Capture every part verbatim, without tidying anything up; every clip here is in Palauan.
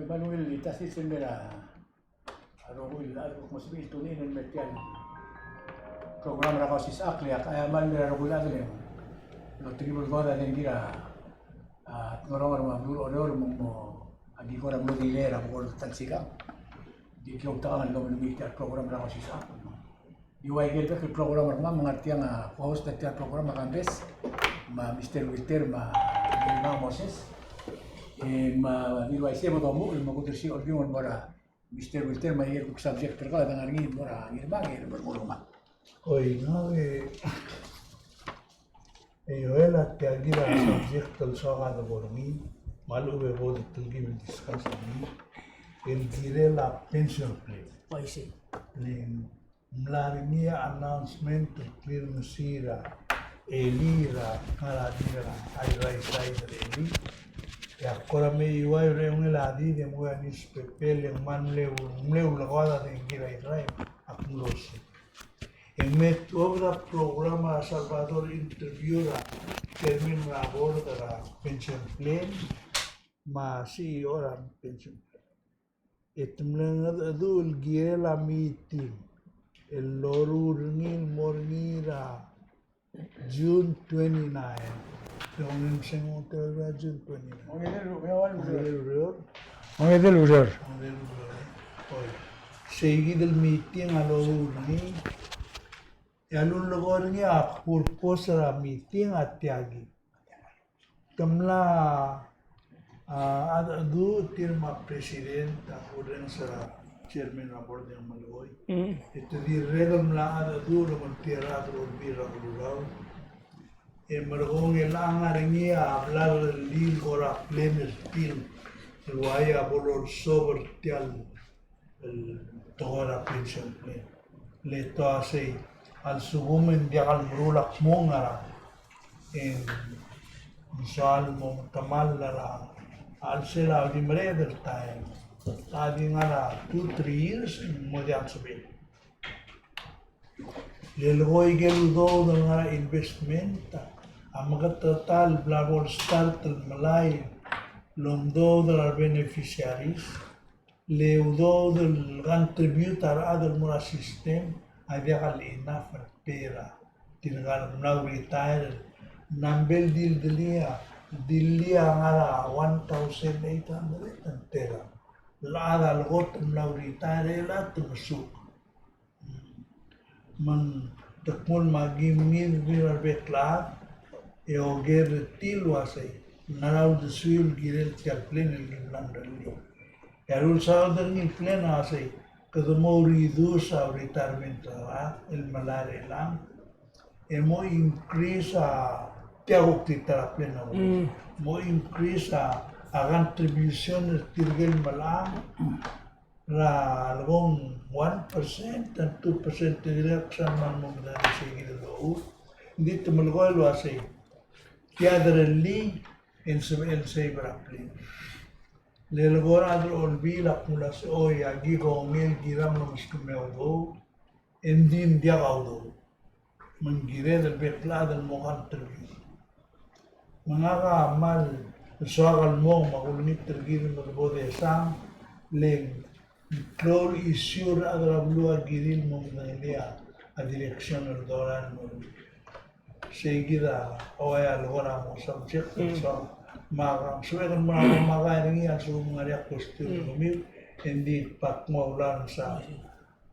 Kmal ungil el tia el sils el mei er a rokui el chad el kuk mo sebechir el tune in el mei er tia el program er a Kausisechakl. Ak, e, kmal ungil er a rokui el chad el loterib el kora dengki er a, a, Ngerong me a beluu er Oreor me ng mo, aki kora mlo delay er a bo kora ta el sikang. Di ki outekangel el omenguiu er tia el program er a Kausisechakl. Di ua ikel bek el program er kemam, me ng ngar tiang a co-host er tia el program a Kambes, me a Mister Wilter, me a Ngirmang Moses. E, me di ua isei bo domuchel el mo kudersii a Olbiong el mo er a Mister Wilter, me a ikel kuk subject er kau a dengar er ngii el mo er a Ngirmang, e, el mo er a Ngirmang. Oi, ng, e, e Joel a tia kid a subject el soak a debo er ngii, me a lechub e bo de telkib el discuss er ngii, el kirel a pension plan. Oi, sei. Le ng mla er ngii a announcement el klir mesiich er a elii er a ngar er a di er a Airai side er a elii. E a kora mei uai er a eungel a di de mo er a newspaper e ng kmal mle, mle ulekoad a dengki er a Airai, ak mlo sei. E ng me tuobed a program er a Salvador interview er a chairman er a board er a pension plan, me a C E O er a pension plan. E te mle mengedecheduch el kirel a meeting el loruul er ngii el mo er ngii er a June twenty-nine. Te ongei, me se ng ongei er a June twenty-nine. Ongei el ureor. Ongei el ureor. Ongei el ureor. Oi. Sei kid el meeting a loruul er ngii. E a lulekoi er ngii a purpose er a meeting a tia kid. Te mla, a, a, a du tir me a president, a, urrenges er a chairman er a board e ng melekoi. Mm. E te dirrek el mla a, a du el omengtiar a rechad er a Olbiil er a Kelulau. E merekong e chelechang a ngar er ngii a blai el elii el kora plan er tir el uai a bo lolsobel er tia el el tekoi er a pension plan. Le te uasei a lsekum e ng diak el meruul a kmo ngerang, e ng soal mo metemall er a chelsel a di mereched el taem. A di ngar er a two, three years e ng mo diak el sebechel. Le lekoi ikel udoud el ngar er a investment a meketeketang el bla bo lstart el melai el omdoud er a rebeneficiaries. Le udoud el contribute a rechad el mo er a system a diak el enough er tir a tirka el mla retire. Nambel di, di lii a, di lii a ngar er a one thousand eight hundred and ten. El chad el kot el mla retire e le te mesuk. Me ng te kmo me aki mengid er a rebek el chad e oker er tir el uasei ng ngera uldesuiu el kirel tia el plan el ki mla ngerellii. E a lulsaod er ngii el plan a uasei kede mo reduce a retirement er a rechad el melai er chelechang e mo increase a tia kuk di ta er a plan a mo increase a, a contribution er tirke el melai er a lebo ng one percent and two percent e dirrek el kmal mo medengei sei kid el locha. Ng di te melekoi el uasei tia derellii e ng sebechel el save er a plan. Le lekora a rechad er a Olbiil a kmo uasei, oi, aki kongei el kirel a meskemiu a udoud, e ng di ng diak a udoud. Me ng kired el bek el chad el mo contribute. Me ngak a kmal soak el mo, me kulengit er kid me de bo desang, le ng klou el issue er a rechad er a beluu a kirir el mo medengelii a direction el dorael el mo. Sei kid a, ua lekora mo subject el soak. Me a sebechek el mo er a, me a ka er ngii a lsekum ng ngar er ngii a question er kemiu, e ng di kbak mo ulaol. Sa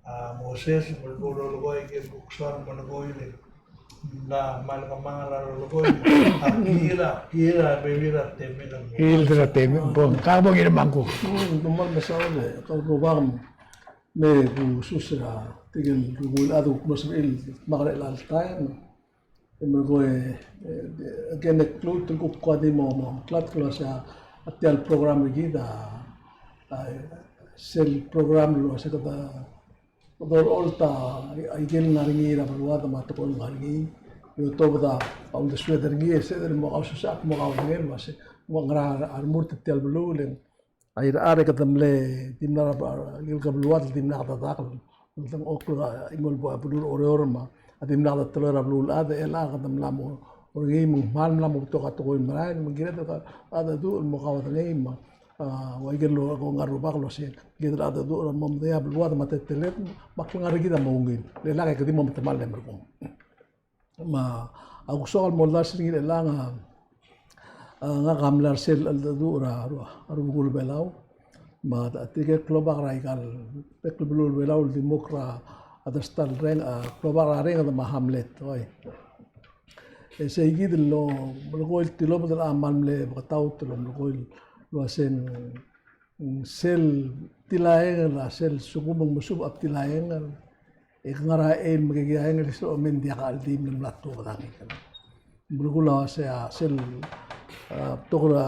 a Moses, me bo lolekoi, e kuk soal el melekoi, le ng mla kmal kemanget a lolekoi. A kirir, a kirir a bebil er a temel. Kirir er a temel, bo, ka bo ngii er a mangkuk. Mm, bo kmal mesaul e, ka bo bang, me kusus er a, tirke el rokui el chad el kuk mlo sebechir el mekerang er chelecha el taem. E melekoi, e, again, e klou el kuk kora di mo, mo meklatk el uasei a tia el program er kid a, a, sel program el uasei kede, kede olecholt a ikel ngar er ngii er a beluad me a tekoi el ngar er ngii. E otobed a uldesued er ngii, e sel mo kaususech, mo kaudengei el uasei, mo ngera a remurt er tia el beluu, le ng a irechar e kede mle dimlak er a, a, ikel beluad el dimlak dedak el dengchokl a chimo el beluu er a Oreor me a dimlak de teloi er a beluulechad, e chelecha kede mla mo er ngii me ng kmal mla mo betok a tekoi el merael, me ng kired el kede, a, dedu el mo kaudengei me a, ua ikel lo, ko ngar er a rubak el uasei, kid el cheldecheduch er a mo medengei a beluad me a teletelel, me a klengar er kid a mo ungil. Le lak e kede di mo metemall e merekong. Me a kuk soak el mo oldars er ngii er chelechang a, a, ngak a mla er sel cheldecheduch er a, a, a rubekul Belau. Me a tirke el klobak er aika el bek el beluu er a Belau el dimukl er a, a, dersta el reng, a, klobak er a renged me a hamlet, oi. E sei kid el lo, melekoi el tilobed el kmal mle beketaut el lo, melekoi el uasei ng sel tilaeng el, a sel sekum ng mesuub a tilaeng el, e ke ngar er a eim me ke kiaeng el sel omen diak a cheldim el mla tuobed a ngii. Belkul a uasei a sel, a, betok er a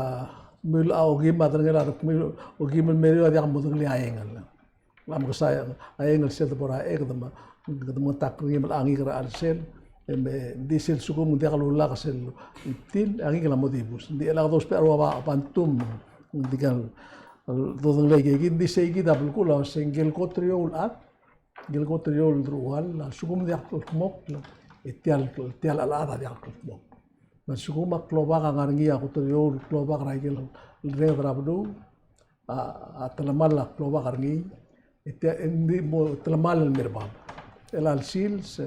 mil a okim a derengel a rek mil okim el meriou a diak modengelii a eeng el. Ng mekesai a eeng el sel debo er a eeng, kede me, kede mengetakl er ngii me a ngikel er a chelsel, e me di sel sekum ng diak lulak sel iptil, a ngikel a mo dibus. Ng di chelak dousbech a rua bantum, ng di kal dodengelii a ikakid, ng di sei kid a belkul a uasei ngike el kot er eou el chad, ngike el kot er eou el deruchall, a lsekum ng diak el kldmokl, e tia el, tia el chelechad a diak el kldmokl. Me a lsekum a klobak a ngar er ngii a kot er eou el klobak er a ikel renged er a beluu, a, a telemall a klobak er ngii, e tia, e ng di mo telemall el mer bab. Chelecha el sils,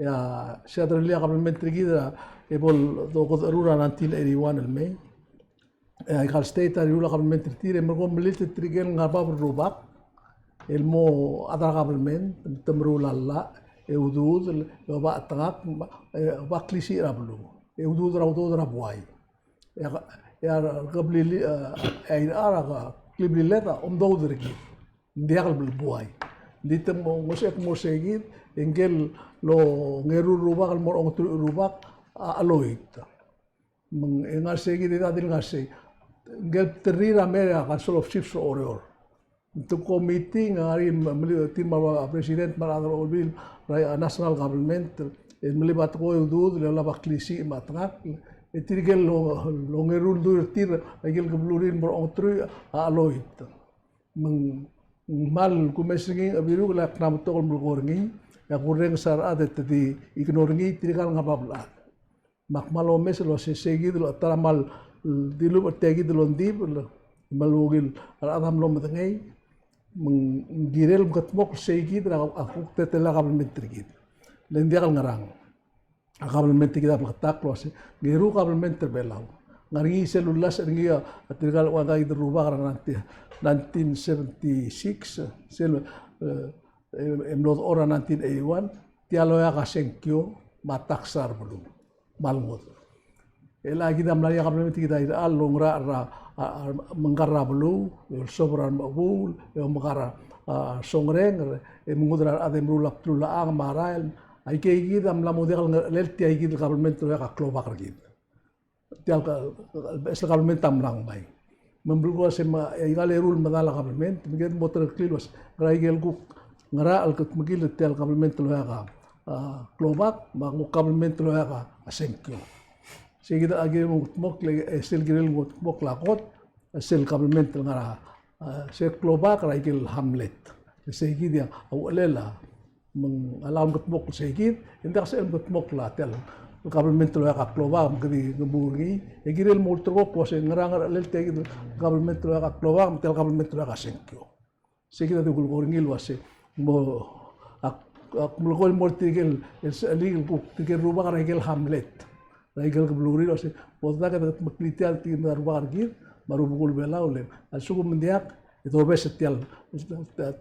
e a, se a derellii a kabelment er kid er a, e bo el dokedecherur er a nineteen eighty-one el mei. E aika el state a riul a kabelment er tir, e merekong e melilt er tirke el ngar er a bab el rubak el mo chad er a kabelment, te meruul a llach, e uduudel, e oba chetengakl, e oba klisiich er a beluu, e uduudel er a udoud er a buai. E a, e a rekeblili, e a irechar a keblilet a omdoud er kid. Ng diak el buai. Ng di te mo, ng uaisei, te mo sei kid, e ngike el ongeru el rubak el mo er a ongeteruich el rubak a cheloit. Me ng ngar sei kid e di ngar sei. Ngike el bdelrir a mei er a Council of Chiefs er a Oreor. Te ko meeting, a ngar er ngii, me, me, tir me a president me a rechad er a olbiil er a national government, e melib a tekoi e uduudel, e olab a klisiich me a chetengakl, e tirke el ongeru el dui er tir, a ikel keblurir el mo er a ongeteruich a cheloit. Me ng kmal kumes er ngii a Ngebiruk el ak mla betok el melekoi er ngii, e ak urrenges a rechad e te di ignore er ngii tirka el ngar er a bab el chad. Me ak kmal omes el uasei sei kid el ta er a kmal dilubech er tia kid el ongdibel, me a ungil a rechad a mlo medengei, me ng kirel mekedmokl sei kid er a kuk teletelel a kabelment er kid. Le ng diak el ngerang. A kabelment er kid a bleketakl el uasei, ng eru kabelment er a Belau. Ng ngar er ngii sel ulasech er ngii a tirka el ua ngka kid el rubak er a nineteen, nineteen seventy-six, sel, e, e, e mlo dechor er a nineteen eighty-one, tia el oeak a sengkio me a tax er a beluu. Me a lengud. E le kid a mla er ngii a kabelment er kid a irechar el ongerachel er a, a, a, mengkar er a beluu, e olsobel er a remechebuul, e omekar a, a, songerenger, e mengud er a rechad e meruul a bdelulechang me a rael. Aike kid a mla mo diak el ngerchelel tia kid el kabelment el oeak a klobak er kid. Tia el ka, el beches el kabelment a mla ngmai. Me ng belkul a se me aika el eru el medal a kabelment, me kede mo tereklii el uasei, ngera ikel kuk, ngera el kutmeklii er tia el kabelment el oeak a, a, klobak, me a kuk kabelment el oeak a sengkio. Sei kid a kirel mo kutmokl, e sel kirel mo kutmokl a kot, sel kabelment el ngar er a, a, sel klobak er a ikel hamlet. Sei kid a uchelel a, me ng a lak el kutmokl sei kid, e ng diak sel kutmokl a tia el kabelment el oeak a klobak, me kede di ngemuul er ngii, e kirel mo ulterekokl el uasei ngera ngerchelel tia kid el kabelment el oeak a klobak, me tia el kabelment el oeak a sengkio. Sei kid a di kulekoi er ngii el uasei, mo, ak, ak melekoi el mo er tirke el, el, el, tirke el rubak er a ikel hamlet. Er a ikel keblurir el uasei, bo dmak e de kutmeklii tia el tir me a rubak er kid, me a rubekul Belau le, a lsekum ng diak, e dobes er tia el,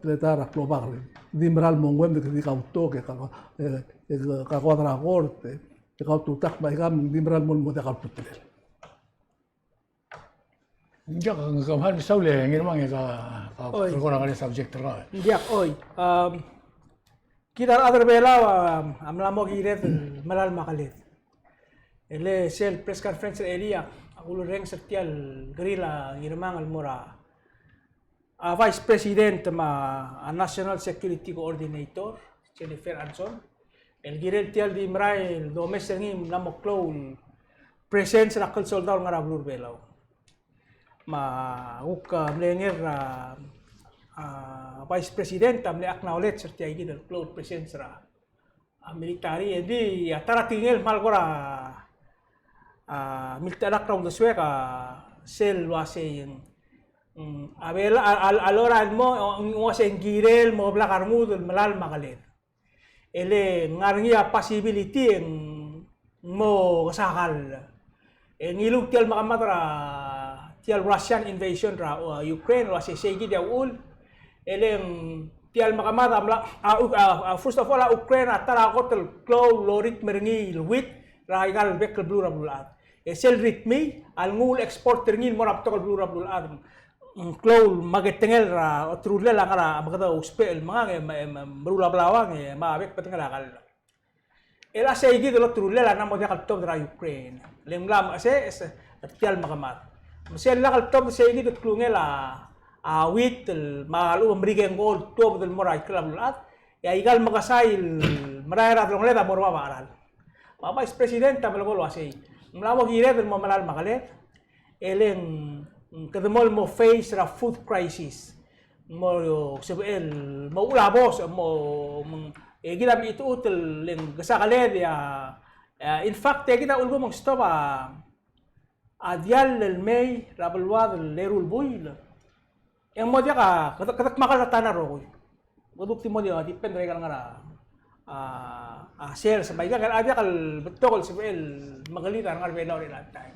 teletael er a klobak er kid. Di mera el mo nguu e kede di kautok, e ka, e, e kakoad er a kort, e, e kaututak me aika, di mera el mo, mo diak a ultutelel. Ng diak, ng kmal mesaul e Ngirmang e ka, ka, oi, ko er a ngar er ngii a subject er kau. Ng diak, oi. Um, kid a rechad er a Belau a, a mla mo kired el melai me a keled. E le sel press conference er a Elia, a kulorrenges er tia el kirel a Ngirmang el mo er a, a Vice President me a National Security Coordinator, Jennifer Anson. El kirel tia el di merael el domes er ngii el mla mo klou el presence er a klsoldau el ngar er a beluu er a Belau. Me a kuk, a, mle nger er a, a, Vice President a mle acknowledge er tia kid el klou el presence er a, a, military, e di a ta er a tekingel el kmal kora, a, miltechedak er a uldesuek a sel uasei ng A bel a, a, a lorael el mo, ng uase ng kirel mo blak a rengud el melai me a keled. E le ng ngar er ngii a possibility e ng mo kesakal. E ngiluu tia el mekemad er a tia el Russian invasion er a, uh, Ukraine, el uase sei kid a uchul. E le ng tia el mekemad a mla, a, a, a, first of all, a Ukraine a ta er a kot el klou el loritm er ngii el wheat er aika el bek el beluu er a beluulechad. E sel ritmii a lenguu el export er ngii el mo er a betok el beluu er a beluulechad. Ng klou el maketengel er a oterullel a ngar er a mekedong, ousbech el mengang e, me, me, meruul a blauang e, me a bek el bedengel a kall. El a sei kid el oterullel a ng mo diak el tobed er a Ukraine. Le ng mla mechesei, e se, er tia el mekemad. Me sel lak el tobed sei kid el klungel a, a wheat el, me a lechub e Merikel a nguu el tuobed el mo er a ikrel a beluulechad. E aika el mekesai el merael er a delongeled a mo er bab a cheral. Me a Vice President a melekoi el uasei, ng mla mo kired el mo melai me a keled, e le ng kede mo el mo face er a food crisis. Mo sebechel mo uchul a bos, mo, mo, e kid a mechitechut el le ng kesai a keled e a, e, in fact, e kid a ulekum ng stop a a diall el mei er a beluad el eru el buil, e ng mo diak a, kede, kede kmal er a ta er a rokui. Kede kuk di mo di, depend er a ikel ngar er a, a, a sales, me aika el, a diak el betok el sebechel el mekelid a ngar er a Belau er a time.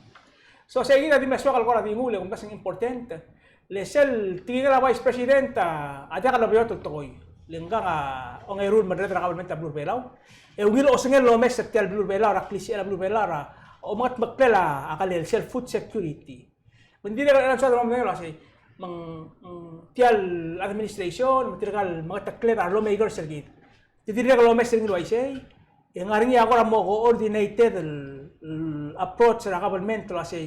So, sei kid a di mle soak el kora di nguu el, e kumdasu e ng important. Le sel tekingel a Vice President a, a diak el beot el tekoi. Le ngkang a ongeru el merreder er a kabelment er a beluu er a Belau. E ungil osengel el omes er tia el beluu er a Belau, er a klisichel a beluu er a Belau, er a omengetmeklel a, a kelel sel food security. Me ng dirrek el answer el mo medengei el uasei, me ng, mm, tia el administration, me tirka el mengetekled a lawmakers er kid. Te dirrek el omes er ngii el uaisei, e ng ngar er ngii a kora mo coordinated el, el approach er a government el uasei,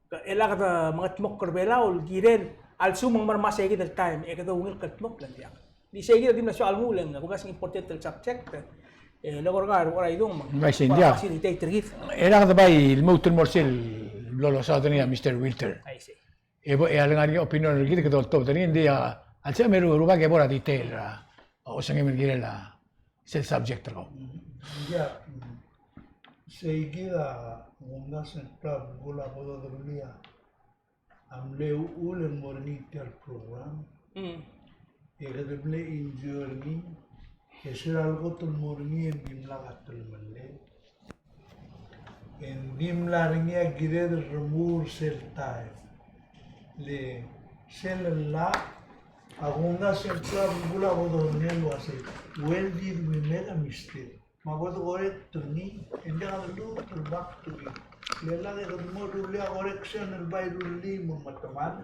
e le kede mengetmokl er a Belau el kirel a lsekum ng mei er sei kid el time, e kede ungil kldmokl el diak. Di sei kid a di mle soak el nguu el, e kumdasu e ng important el subject, e le kora, kora idung me ng, bai, sei kid a facilitate er kid. E le kede bai lmuut el mo er sel lolsaod er ngii a Mister Wilter. I see. E bo, e a lengar er ngii a opinion er kid, kede oltobed er ngii, ng di a, a lsekum e rubak e bo er a detail er a, a osengem el kirel a sel subject er kau. Mm, yeah, mm. Sei kid a kumdasu e ng klou el kora bo dodengelii a mle uchul e ng mo er ngii tia el program. Mm. E kede mle enjoy er ngii, e sel lekot el mo er ngii e ng dimlak a telemellel. E ng dimlak er ngii a kired el remuul er sel taem. Le sel llach a kumdasu e ng klou el kora bo dodengelii el uasei, when did we make a mistake? Me a bo de correct er ngii, e ng diak a lmuut el back to it. Le lak e kede mo rullii a correction el bai rullii me ng metemall.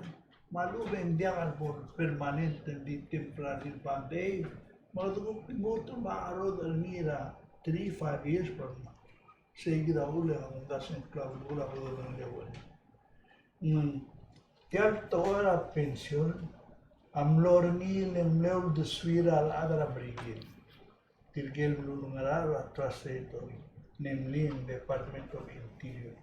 Me a lechub e ng diak a bo permanent, ng di temporary band-aid. Me kede kuk lmuut el mo cherodech er ngii er a three, five years from now. Sei kid a uchul e ng kumdasu e ng klou el kora bo dodengelii a uchul. Ng tia el tekoi er a pension a mlo er ngii le ng mle uldesuir a rechad er a Merikel. Tirke el mlo ngar er a Trust Territory, namely ng Department of Interior.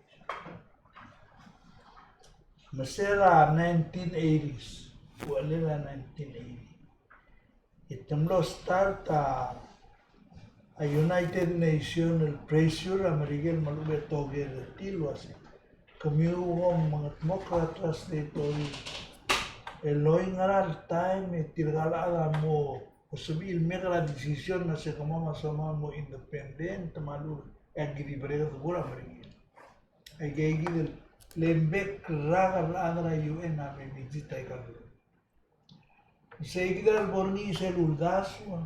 Me se er a nineteen eighties, uchelel a nineteen eighty, e te mlo start a, a United Nations el pressure er a Merikel me a lechub e te oker er tir el uasei, kemiu kom mengetmokl er a Trust Territory el oingerang el taem e tirka el chad a mo sebechir el make a decision el uasei kemam a soam el mo independent me a lechub e aki di bereked er a Merikel. Aike kid el, le ng bek el rak el chad er a U N a mle visit aika el. Sei kid a lebo er ngii sel uldasu,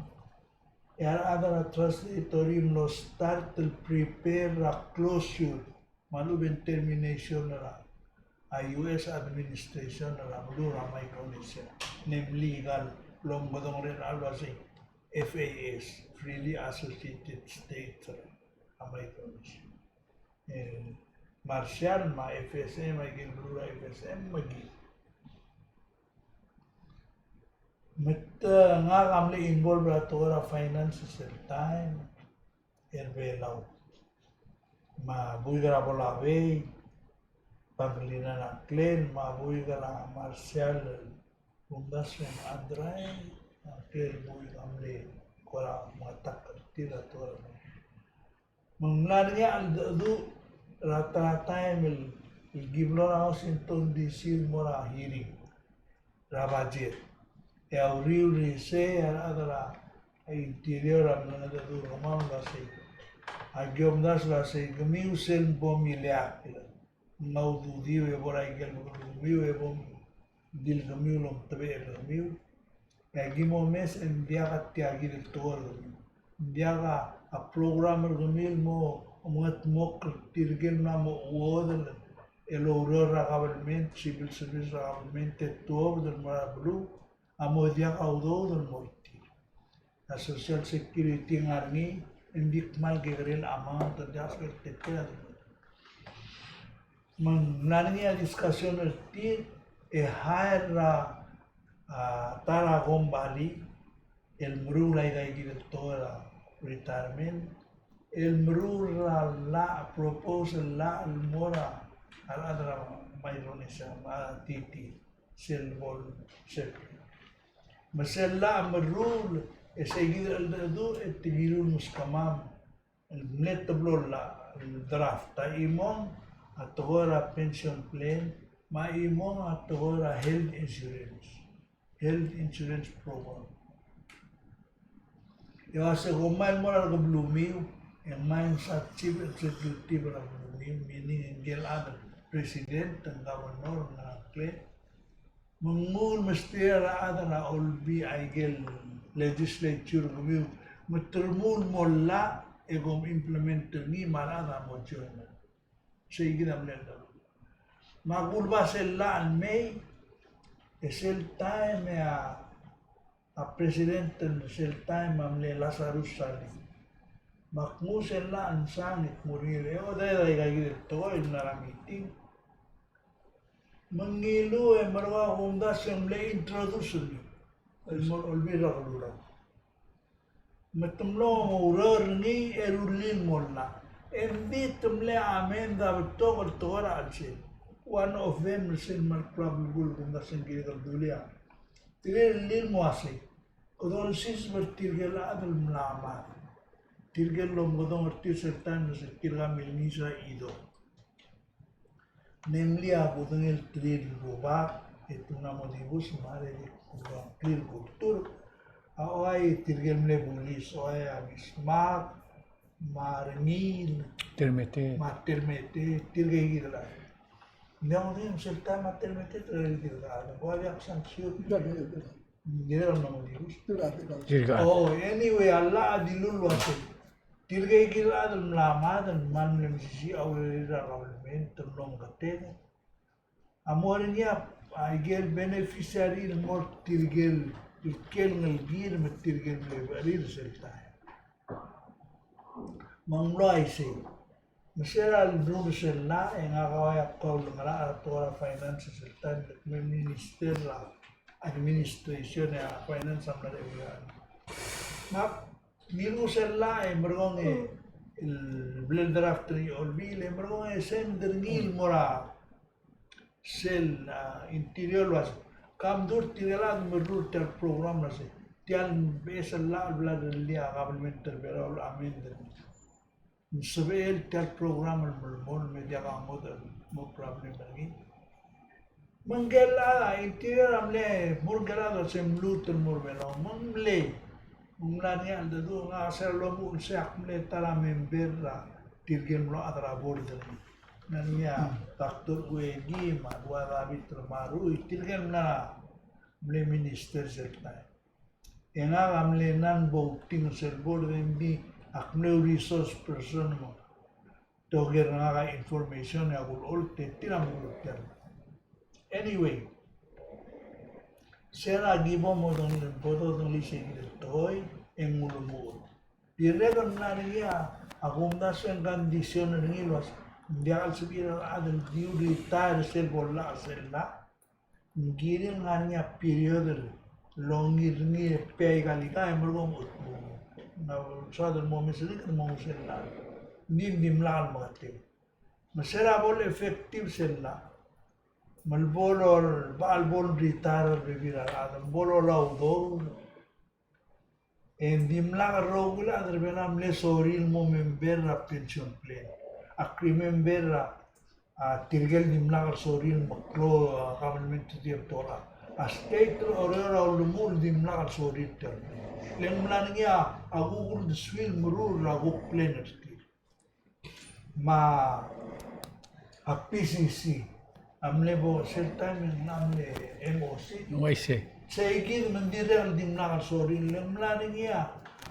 e a rechad er a Trust Territory a mlo start el prepare er a closure me a lechub e ng termination er a, a U S administration er a beluu er a Micronesia, namely aika el omekedong er a chelsel a uasei F A S, Freely Associated States er a Micronesia. E, Marshall me a F S M, aike el beluu er a F S M me aki. Me te, ngak a mle involve er a tekoi er a finance sel taem er a Belau. Me a buik er a Bolabei, Pangelinan a ngklel, me a buik er a Marshall, Bundasu me a Andrai, a ngklel buik a mle kora mengetakl er tir er a tekoi er a Me ng mla er ngii a cheldecheduch er a ta er a taem el, el ki mlo er a Washington D C el mo er a hearing. er a budget. E a uriul er isei a rechad er a Interior a mlengedecheduch er kemam el uasei, aki omdasu el uasei kemiu sel bo mileakl, ng ududiu e bo er a ikel bekelel kemiu e bo mdil kemiu el omtebechel er kemiu. E aki mo omes e ng diak a tia kid el tekoi er kemiu. Ng diak a program er kemiu el mo mengetmokl er tirke el mla mo chuodel el oureor er a government, civil service er a government, e tuobed el mo er a beluu a mo diak a udoud el mo er tir. A Social Security a ngar er ngii, e ng di kmal kekerei el amount, ng diak a sebechel el take care. Me ng mla er ngii a discussion er tir, e hire er a, a, ta er a kombalii el meruul aika kid el tekoi er a retirement, el meruul er a llach, propose el llach el mo er a rechad er a Micronesia, me a T T, sel bo el sel. Me sel llach a meruul, e sei kid el cheldecheduch e te kilu el ngeskemam el mle teblo el llach el draft, a chimong a tekoi er a pension plan, me a chimong a tekoi er a health insurance, health insurance program. E uase kom mei el mo er a rekebelumiu, e ng mei a chief executive er a kebelumiu, meaning ngike el chad el president, ng governor, ng ngklel. Me ng nguu el mesterir a rechad er a Olbiil, aike el legislature er kemiu, me te remuul el mo llach e kom implement er ngii me a rechad a mo join. Sei kid a mle llach. Me a kuleba sel llach el mei, e sel taem e a, a president er sel taem a mle Lazarus Salii. Me ak nguu sel llach el msang e ak mo er ngii el, e odei, odei, aika kid el tekoi el mla er a meeting. Me ng ngiluu e merekong a kumdasu e ng mle introduce er ngii el mo er a Olbiil er a Kelulau. Me te mlo oureor er ngii e rullii el mo llach. E ng di te mle amend a betok el tekoi er a chelsel. One of them el sel mle problem el kumdasu e ng kirek el dulii a. Te rullii el mo uasei, kede olsiseb er tirke el chad el mla mad, tirke el lomekedong er tir sel taem el se tirka el milngis er a idong. Namely a kudengei el three el rubak, e te mla mo dibus me a rechad el kudengei el three el kultur. A ua e tirke el mle bulis, ua e a Bismarck, me a Rengiil, Termete, me a Termete, tirke kid el chad. Ng diak kudengei sel taem a Termete, tirke kid el chad. Ng ua diak sanction. Dirrek el mla mo dibus. Dirrek. Oh, anyway, a llach a dilu el uasei, tirke kid el chad el mla mad el kmal mle mesisiich a urerir er a government el mlo meketeket a mo er ngii a, aike el beneficiary el mo er tirke el, tirke el ngelekir me tirke el mle becherir sel taem. Me ng mlo uaisei. Me se er a lerruul er sel llach, e ngak a ua a kau el ngerachel er a tekoi er a finance er sel taem, me minister er a administration e a finance a mla er a eua. Me ak ngiluu sel llach e merekong e, el bla el draft er ngii a Olbiil e merekong e send er ngii el mo er a sel, a, Interior el uasei, ka mdu er tirke el chad el meruul tia el program el uasei, tia el beches el llach el bla lerellii a government er a Belau el amend er ngii. Ng sebechel tia el program el melemolem me diak a ngodech el mo problem er ngii. Me ngike el chad, a Interior a mle mo er ngike el chad el se mluut el mo er a Belau. Me ng mle, me ng mla er ngii a cheldecheduch, ngak a sel lomuchel el se ak mle ta er a member er tirke el mlo chad er a board er ngii. Ng mla er ngii a Doctor Ueki me a Dua David Remaruch, tirke el mla mle minister sel taem. E ngak a mle non-voting er sel board, e ng di ak mle resource person me te oker er ngak a information e ak ulecholt e tir a mo ulecholt. Anyway, se er a ki bo modengelii, bo dodengelii se kid el tekoi e ng ulemuchel. Dirrek el mla er ngii a kumdasu e ng condition er ngii el uasei, ng diak el sebechir a rechad el di retire er sel bo llach er sel llach. Ng kirir el ngar er ngii a period el longir er ngii e pay aika el ika e merekong e ng soad el mo omes er ngii e kede mo nguu sel llach. Ng di, ng dimlak el meketeket. Me se er a bo le effective sel llach, me le bo lolab, bo lretire a rebebil er a rechad, me bo lolab a udoud. E ng dimlak el rokui el chad er a Belau a mle sorir el mo member er a pension plan. Ak remember er a, a, tirke el dimlak el sorir el meklou a government er tia el tekoi er a a state er a Oreor a ulemuchel el dimlak el sorir tia el plan. Le ng mla er ngii a kuk uldesuir el meruul er a kuk plan er tir. Me a PCC a mle bo sel taem e ng mle MOC. Ng uaisei. Sei kid me ng dirrek el dimlak el sorir, le ng mla er ngii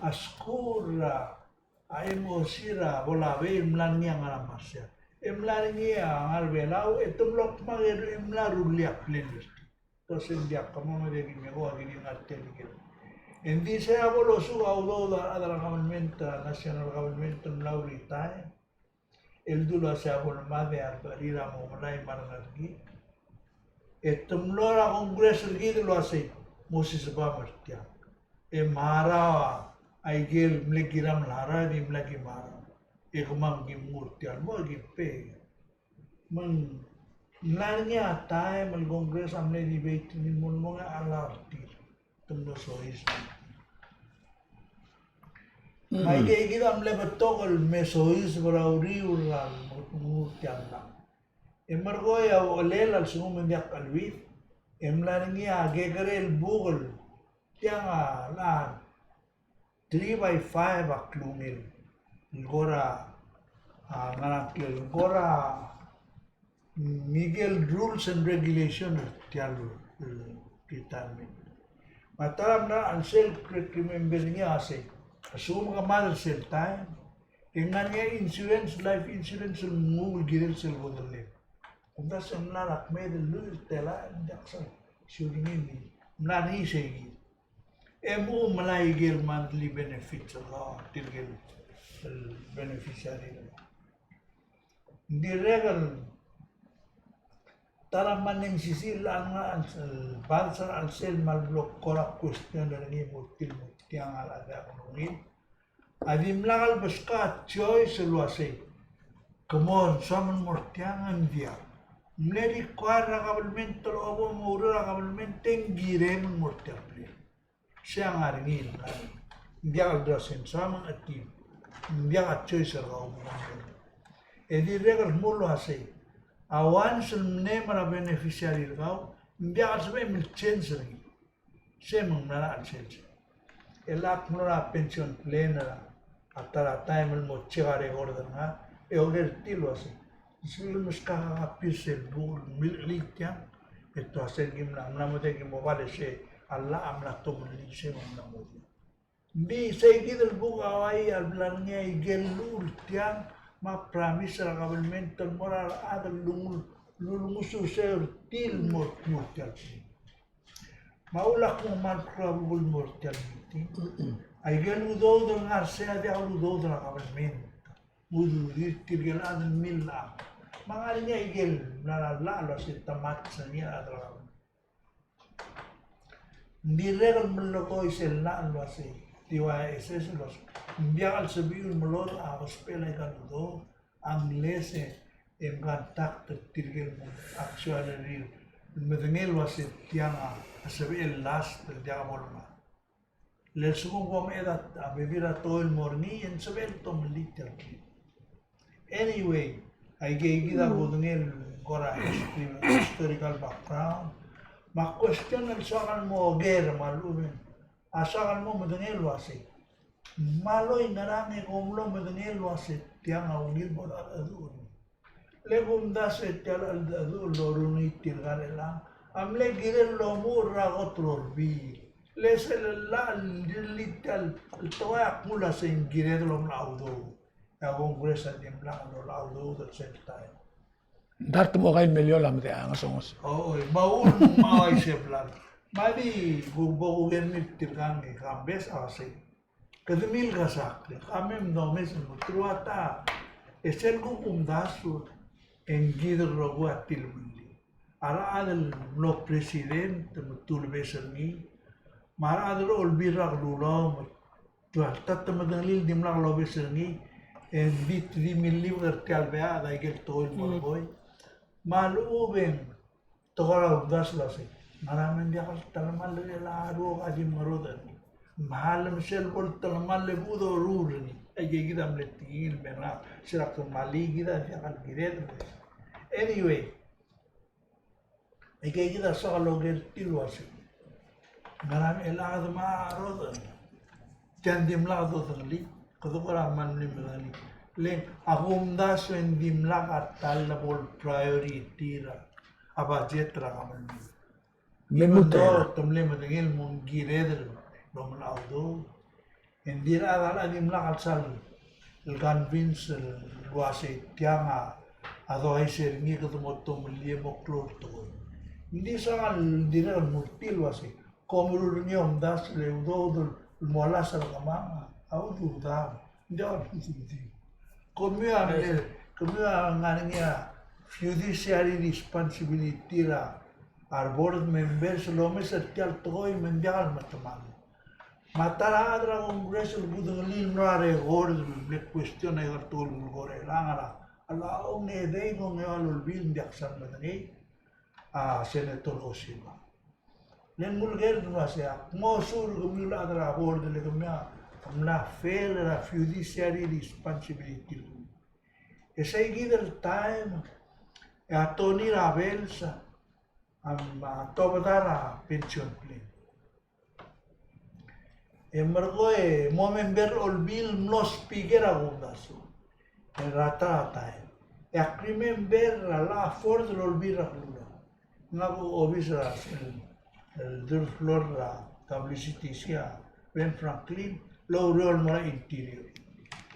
a skuul er a MOC er a Pohnpei el mla er ngii a ngar er a Marshall. E mla er ngii a ngar er a Belau, e te mlo kmo e mla rullii a plan er tir. Te se ng diak, kemam a diak ki mekong, aki di ngar tia el ikel. Ng di sei a bo losuk a udoud a rechad er a government, a national government el mla retire, el dulu a sei a bo lemad e a rebecherir a mo melai me a rengar er kid. E te mlo er a Congress er kid el uasei, mo sisebam er tiang. E mera a ikel mle kiram el harau, e di mla ki mera. E kemam ki mngur tia el mo, e ki pay. Me ng mla er ngii a taem el Congress a mle debate er ngii el mo, mo ngii a chelecha er tir. Te mlo soiseb. Mm. Me aike kid a mle betok el me soiseb er a uriul er a lmuut tia el llach. E merekong e a uchelel a lsekum e ng diak cheleuid, e mla er ngii a kekerei el buk el tiang a, a three by five a klungel. Ng kora, a, ngerang klel, ng kora, mm, ngikel rules and regulation er tia el, el retirement. Me a ta er a mla er sel, remember er ngii a sei, a lsekum ke mad er sel taem, e ng ngar er ngii a insurance, life insurance el nguu el kirel sel kodellem. Kumdasu e ng mla er a kmeed el lluich el telael, ng diak sel, sel ngii, ng mla er ngii sei kid. E mo melai ikel monthly benefits er kau, tirkel, el beneficiary er kau. Ng dirrek el ta er a mle mesisiich el ngar er sel, bars er sel me a lebo kora question er ngii el mo tir el mo tiang a rechad er a kuk ungil. A dimlak el beskau a choice el uasei, ke mo soam el mo er tiang e ng diak. Mle require er a government el obo mo oureor er a government e ng kirem el mo er tia el plan. Sei a ngar er ngii el ngar er ngii. Ng diak el di uasei ng soam e ng chetim. Ng diak a choice er kau. E dirrek el kmo el uasei, a once el mei me er a beneficiary er kau, ng diak el sebechem el change er ngii. Sei me ng mla er a chelsel. E lak mlo er a pension plan er a, a ta er a taem el mo check a record er ngak, e oker er tir el uasei, sel meskak a copy er sel buk el milchelii tiang, e te uasei ki mla, mla mo diak ki mo bal e sei a llach a mla tomellii, sei me ng mla mo diak. Ng di sei kid el buk a uai a bla er ngii a ikel llechul tiang, me a promise er a government el mo er a rechad el lulungus, lulungus er sei er tir el mo er tia el plan. Me a ulak mo mal kora buk el mo er tia el meeting. Aikel udoud el ngar sei a diak el udoud er a government. Ududir tirkel chad el millach. Me ng ngar er ngii a ikel mla er a llach el uasei te match er ngii a chad er a government. Ng dirrek el melekoi sel llach el uasei, T Y S S el uasei, ng diak el sebechiu el melodech a ousbech aika el udoud, unless e, e mcontact er tirkel mo actuary el medengei el uasei tiang a sebechel el last el diak bo lemad. Le lsekum kom meched a bebil er a tekoi el mo er ngii e ng sebechel el tomellii tia el kid. Anyway, aike kid a kudengei el kora history, historical background. Me a question el soak el mo oker me a lechub e ng, a soak el mo medengei el uasei, me a loi ngerang e kom mlo medengei el uasei tiang a ungil bo el cheldecheduch er ngii. Le kumdasu e tia el cheldecheduch el loruul er ngii tirka er chelechang a mle kirel el omuchel er a kot el Olbiil. Le sel llach el rirellii tia el tekoi a kmo el uasei ng kired el omecha udoud. E a Congress a dimlak lolecha udoud er sel taem. Ng dart mo kain meliol a medechang a songes. Oi, me a uchul me a uaisei e bla. Me a di, bo kuker er ngii tirkang e kambes a uasei, kede milkesakl, e kemam domes el mo truata, e sel kuk kumdasu, e ng kid el rokui a tilemellii. A rechad el mlo president me te ulebes er ngii, me a rechad el Olbiil er a Kelulau me te, te medengelii el dimlak lobes er ngii, e ng di te di millibek er tia el beat a ikel tekoi el melekoi. Me a lechub e ng te kora uldasu el uasei, ngera me ng diak el telemall er chelecha el rokui a di mengerodech er ngii? Me a le me sel bo el telemall e bo doruul er ngii. Aike kid a mle tekingel me ngak, se er a kmal kid a diak el kired. Anyway, Aike kid a soak el oker tir el uasei, ngera me chelecha kede mo er a rodech, tia ng dimlak dodengelii, kede kora mal mle medengelii. Le a kumdasu e ng dimlak a ta el bo el priority er a budget er a government. Even though te mle medengei el mo ng kired el omelai a udoud, e ng di a rechad a dimlak el sal convince el uasei tiang a, a doais er ngii e kede mo tomellii e mo klou el tekoi. Ng di soak el dirrek el mo er tir el uasei, kom meruul er ngii a omdasu e le udoud el mo olasech er kemam a udoud a, ng diak el udoud. Kemiu a, kemiu a ngar er ngii a fiduciary responsibility er a, a re board members el omes er tia el tekoi me ng diak el metemall. Me a ta er a chad er a Congress el kudengelii el mlo er a record el mle question aika el tekoi el kulekoi er chelechang er a, a lechub e ng edei me ng eua el olbiil, ng diak sal medengei a Senator Koshiba. Le ng uleker el uasei, ak ngosuir kemiu el chad er a board el kemiu a mla fail er a fiduciary responsibility. E sei kid el taem e a toni er a bels a, a tobed er a pension plan. E merekong e mo member er a olbiil el mlo speaker a kumdasu er a ta er a taem. E ak remember er a last four el olbiil er a kelulau. Ngak a obis er a, el, el third floor er a W C T C a Ben Franklin, el oureor el mo er a Interior.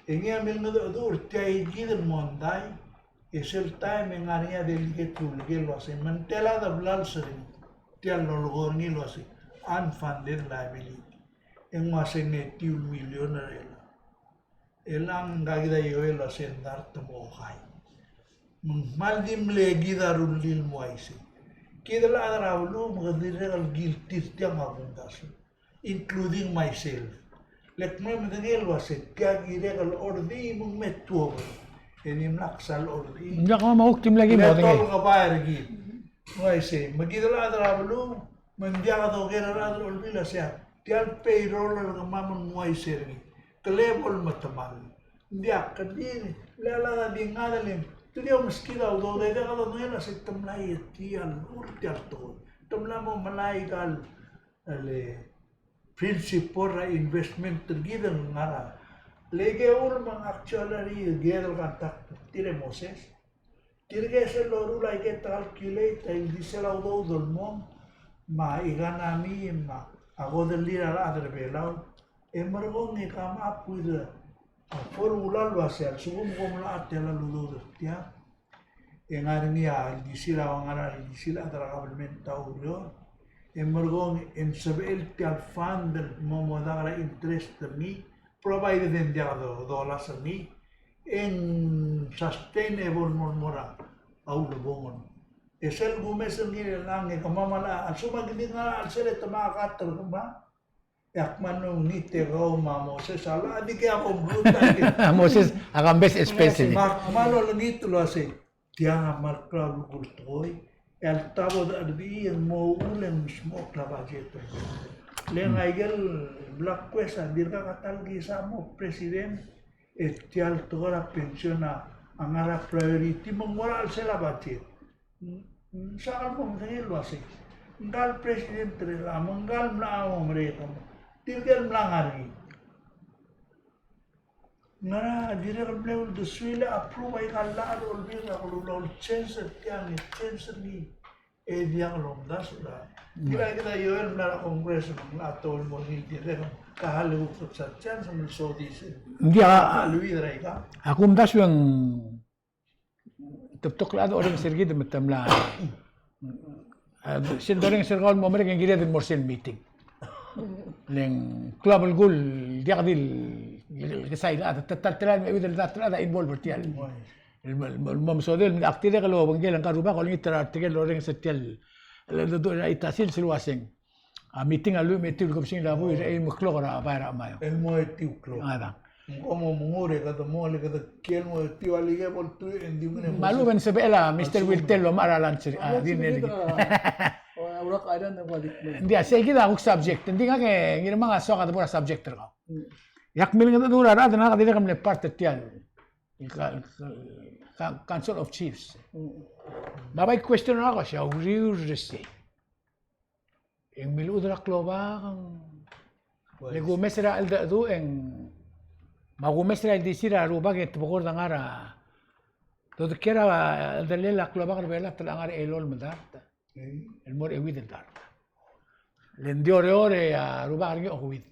E ngii a milengedecheduch er tia kid el mondai, e sel taem e ng ngar er ngii a delegate el uleker el uasei, me ng tela de blals er ngii tia el lolekoi er ngii el uasei unfunded liability. E ng uasei ng etiu el million er chelechang. Chelechang ngka kid a ioel el uasei ng dart el mo okai. Me ng kmal di mle kid a rullii el mo uaisei. Kid el chad er a beluu me kede dirrek el guilty er tiang a kumdasu, including myself. Le kmo medengei el uasei tia kirek el ordi me ng me tuobed. E dimlak sal ordi. Ng diak a mo kuk di mle kid el mo dengei. Tobed er a bai er kid. Ng uaisei, me kid el chad er a beluu, me ng diak doker a rechad er a olbiil a sei a tia el payroll er kemam el ng uaisei er ngii. Ke le bo el metemall. Ng diak, ke di, le a lak a di ngar er ngii. Te di omeskid a udoud e diak dodengei el uasei te mla er tia el ur tia el tekoi. Te mla mo melai aika el, el principal er a investment er kid el ngar er a. Le ke ur me ng actually kired el contact er tir e Moses. Tirke sel loruul a ike te calculate a ildisel a udoud el mong, me a economy, me a kodelir a rechad er a Belau. E merekong e come up with a formula el uasei a lsekum kom locha tela el udoud er tiang, e ngar er ngii a ildisel a, ngar er a ildisel a chad er a government a oureor. E merekong e ng sebechel tia el fund el mo, mo dak er a interest er ngii, provided e ng diak do, dolasech er ngii, e ng sustainable el mo, mo er a ulebongel. E sel kumes er ngii er chelechang e kemam a, a lsekum a kid a ngar er a chelsel e te mo cut er kemam, e ak kmal olengit e kau me a Moses a locha di ke a kom group a Moses a kambes especially. Me ak kmal olengit el uasei tiang a kmal klou a belkul tekoi, e a le ta bo de cheldechii e ng mo uchul e ng mismechokl a budget. Le ng aike el bla kues a dirkak a ta el kisa mo president, e tia el tekoi er a pension a ngar er a priority me ng mo er a chelsel a budget. Ng soak el mo medengei el uasei ngka el president er chelechang, me ngka el mla mo merek, tirke el mla ngar er ngii. Ngera dirrek el mle uldesuel e approve aika el llach el olbiil er a kelulau el change er tiang e change er ngii e diak lomdasu er a. Kid a, kid a ioel el mla er a Congress me ng locha tobed el mo er ngii el dirrek, ka hal e kuk sa change me ng sodii sel. Ng diak a, a lluid er aika. A kumdasu e ng te betok el chad a orrenges er kid me te mla, a, sel dorrenges er kau el mo merek e ng kired el mo er sel meeting. Le ng klou a belkul, diak di el, el kesai el chad, te, te, te, te, me a chad a involve er tia el, el, el, el mo mesodel, me ak dirrek el obengkel ngka el rubak, olengit er a retekel el orrenges er tia el, el, el, el, el, a ita sils el uaseng. A meeting a lluich me a etiu el kebesengil a buil er a eim el klok er a bai er a Ngarachamayong. El mo etiu el klok. A, dang. Ng ko mo mengur e kede mo, le kede kiei el mo etiu a like bo el tuiu e ng di ungil e mo. Me a lechub e ng sebechel a Mister Wiltel el omechar a lunch er, a, dinner. Ng di a sei kid a kuk subject. Ng di ngak e Ngirmang a soak a debo er a subject er kau. E ak milengedecheduch er a rechad e ngak a dirrek el mle part er tia el Ka-, ka-, Council of Chiefs. Mm. Me a bai question er ngak a uasei, a uriul er sei, e ng milechudel a klobak, le kumes er a cheldecheduch e ng, me a kumes er a ildisir a rubak e te bekord a ngar er a, dodekiei er a cheldellel a klobak er a Belau a te ngar er a elolem el dart el mo er a euid el dart. Le ng di Oreor e a rubak er ngii a okeuid.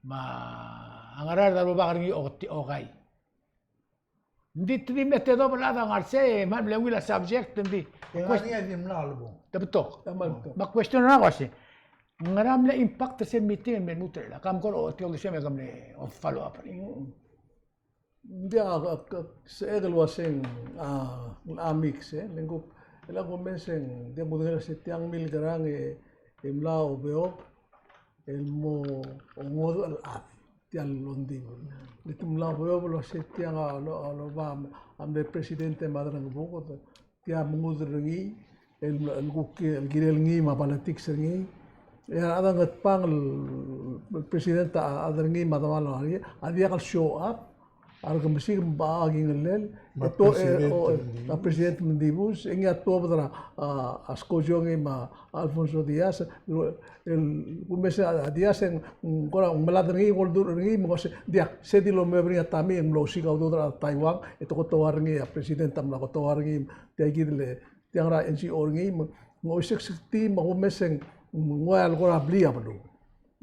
Me a Ngaraard a rubak er ngii a oketii, okai. Ng di te di mle tedobech el chad a ngar er sei, me ng mle ungil a subject, ng di. Te ngar er ngii a di mla lebong. Te betok. Te mla betok. Me a question er ngak a uasei, ngera mle impact er sel meeting el me lmuut er chelechang? Ak kora ochotii el uasei me ke mle follow up er ngii. Ng diak, ak, ak, sebechek el uasei ng, a, a mix, e, le ng kuk, e le ak omes e ng, diak kudengei el uasei tiang milkerang e, e mla obeob el mo ngodech el chad tia el ongdibel. Le te mla obeob el uasei tiang a lo, a loba a mle president e mad er a Ngebuked, tia mengudel er ngii, el, el kuk, el kirel ngii me a politics er ngii. E a rechad a Ngatpang el, el president a chad er ngii me a demal er ngii a diak el show up, a rekemesik me a kingellel, me a e to, e, president o, e, Mendibus. A president Mendibus, e ngii a tuobed er a, a, a Skojo ngii me a Alfonso Diaz, el, el kumes a Diaz e ng, ng kora ng melad er ngii, ng oldurech er ngii, me ng uasei, diak, se di lomeob er ngii a Tommy e ng mlo osiik a udoud er a Taiwan, e te kotoua er ngii a president a mla kotoua er ngii, tia kid el, tiang er a N G O er ngii, me ng oiseksek tii me a kumes e ng, ng ua el kora blil a beluu.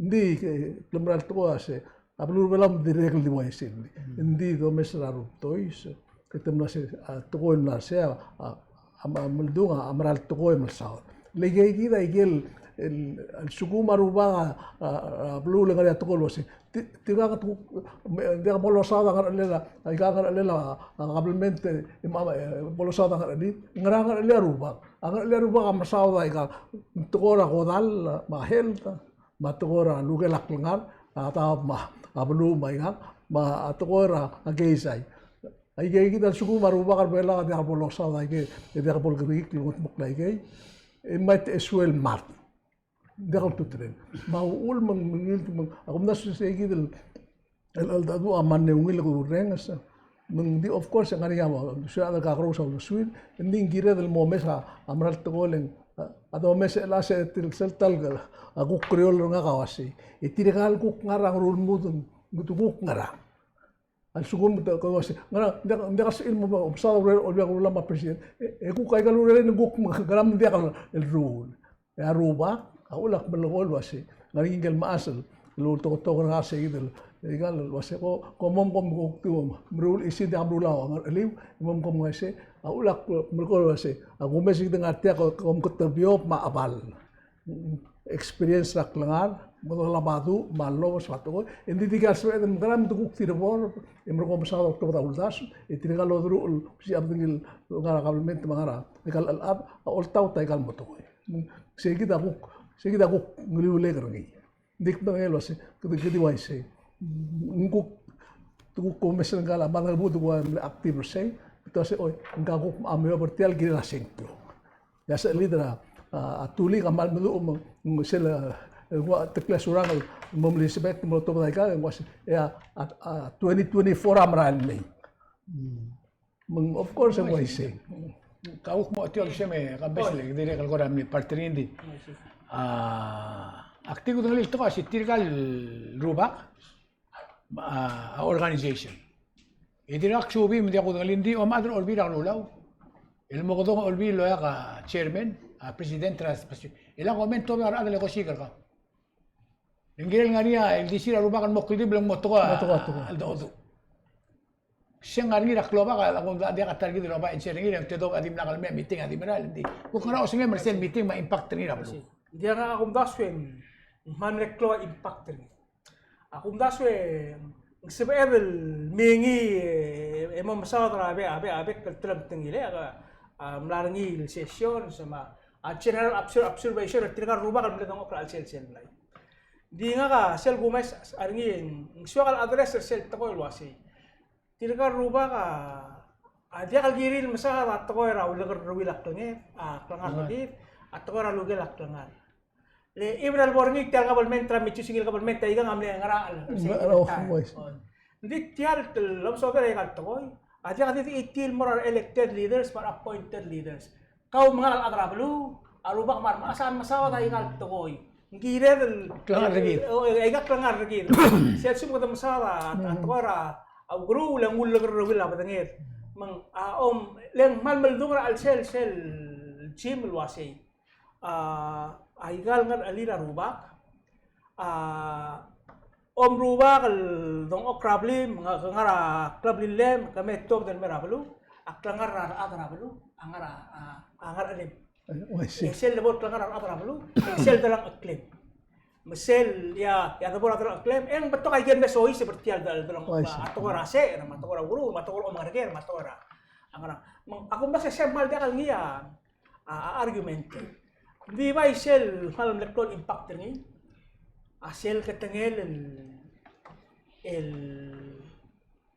Ng di, e, klemera el tekoi a se, a beluu er a Belau a dirrek el di uaisei. Ng di domes er a rubtois, e te mla se, a, tekoi el mla se, a, a, a, a meldung a, a mera el tekoi el mla saod. Le ikei kid a ikel, el, el lsekum a rubak a, a, a beluu le ngar er ngii a tekoi el uasei, ti-, tirka a kuk, me, diak bo losaod a ngerchelel a, aika ngerchelel a, a kabelment, e, me a, e, bo losaod a ngerchelid, ngera ngerchelel a rubak? A ngerchelel a rubak a mesaod aika, tekoi er a kodall, me a health, me a tekoi er a lukel a klengar, a daob me a beluu me aikang, me a tekoi er a keizai. Aikei kid a lsekum a rubak er a Belau a diak bo losaod aikei, e diak bo lekerekikl el ngetmokl aikei, e might as well mad. Diak el tuterir. Me a uchul me ng, me ng, me ng, a kumdasu e sei kid el el, el cheldecheduch a mle ungil el kurrenges. Me ng di, of course, e ng ngar er ngii a, se a kakerous a uldesuir, e ng di ng kired el mo omes a mera el tekoi el, a, a domes el uasei tir sel ta el, a kuk kerior er ngak a uasei, e tirka el kuk ngar er a ngerulmud, ng di kuk ngerang? A lsekum te, ke uasei, ngerang, ng diak, ng diak el sebechir el mo, mo mesaod a urerir, Olbiil er a Kelulau me a president, e, e kuk aika el urerir ng kuk ngerang, me ng diak el, el rruul. E a rubak a uchul a kmal melekoi el uasei, ngar er ngii ngike el mechas el ulteketok er ngak sei kid el, ikal uasei ko, kom mo, kom kuk tiu, meruul isei, diak meruul a ngercheliu, e mo kom uaisei, a uchul a kmal melekoi el uasei, a kumes e kede ngar tia, kom, kom ketebiob me a chebal. Experience er a klengar, mo dengel a badu, me a lobes me a tekoi, e ng di tirka el sebeched el mekerang me te kuk tirkor, e merekong mesaod a ultobed a uldasu, e tirka el oderuchel, se a bedengel ngar er a kabelment me a ngar er a, ikal chelechad, a oltaut a ikal mo tekoi. Sei kid a kuk, sei kid a kuk ngeliulek er ngii. Ng di kdengei el uasei, kede, kede uaisei. Ng kuk, te kuk omes er ngka el mad er a Ngebuked e kuk ua mle active er sei, te uasei, oi, ngka kuk a meob er tia el kirel a sengkio. E a sechelid er a, a, a Tulik a kmal meduch me ng, ng sel, e, ng ua Tekle Surangel, me mle sebeched el mo otobed aika, e ng uasei, e a, a, a twenty twenty-four a merael mei. Me ng, of course, e ng uaisei. Kau kmo tia el uasei me, kambes le, dirrek el kora mle part er ngii, ng di. A, ak di kudengelii el tekoi a se tirka el rubak, a, a organization. E dirkak subii me ng diak kudengelii, ng di omechad er a Olbiil er a Kelulau el mo kedong a Olbiil el oeak a chairman, a president er a, el a comment el obengkel a rechad el eko siik er kau. Ng kirel ngar er ngii a ildisir a rubak el mo kldibel el mo tekoi a, mo tekoi a, tekoi a cheldecheduch. Se ng ngar er ngii er a klobak a, a kumdasu e diak a ta er kid el oba answer er ngii, e ng tedobech a dimlak el mei a meeting a di merael, ng di. Kuk ngera osengem er sel meeting me a impact er ngii er a beluu? Ng diak, a kumdasu e ng kmal mle klou a impact er ngii. A kumdasu e ng sebeched el mei ngii e, e mo mesaod er a bek, a bek, a bek el telemtengil e, a, a mla er ngii el session, se me a, a general obser-, observation er tirka el rubak el mle dengchokl er a chelsel sel mlai. Ng di ngak a sel kumes er ngii e ng soak el address er sel tekoi el uasei, tirka el rubak a, a diak el kirir el mesaod a tekoi er a ulekerreuil a klenged, a klengar er kid, a tekoi er a lukel a klengar. Le even a lebo er ngii tia el government er a, me choosing el government a ikang a mle ngerachel. Ng di tia el lomesodel er aika el tekoi a diak di, di tia el mo er a elected leaders me a appointed leaders. Kau me ngak el chad er a beluu, a rubak me a remechas a mesaod aika el tekoi. Ng kired el klengar er kid. O, aika el klengar er kid. Sel lsekum kede mesaod a, a tekoi er a, a ukeruul e ng ulekerreuil a bedenged. Me ng, a, om, le ng kmal meldung er a chelsel sel, sel gym el uasei. A, aika el ngerechelir a rubak, a, om rubak el dengchokl er a blim, ngar, ngar er a kleblillem, ke me tuobed el mei er a beluu, a klengar er a rechad er a beluu a ngar er a, a, a ngerechelem. Oh, I see. E sel debo el klengar er a rechad er a beluu, e sel delengcheklem. Me sel, ia, ia debo er a delengcheklem, e ng betok aike el me soiseb er tia el delengchokl, a tekoi er a secher, me a tekoi er a ukeruul, me a tekoi er a omengereker, me a tekoi er a, a ngerang. Me ng, a kumdasu e sel kmal diak el ngii a, a, a argument. Ng di bai sel kmal mle klou el impact er ngii a sel ketengel el, el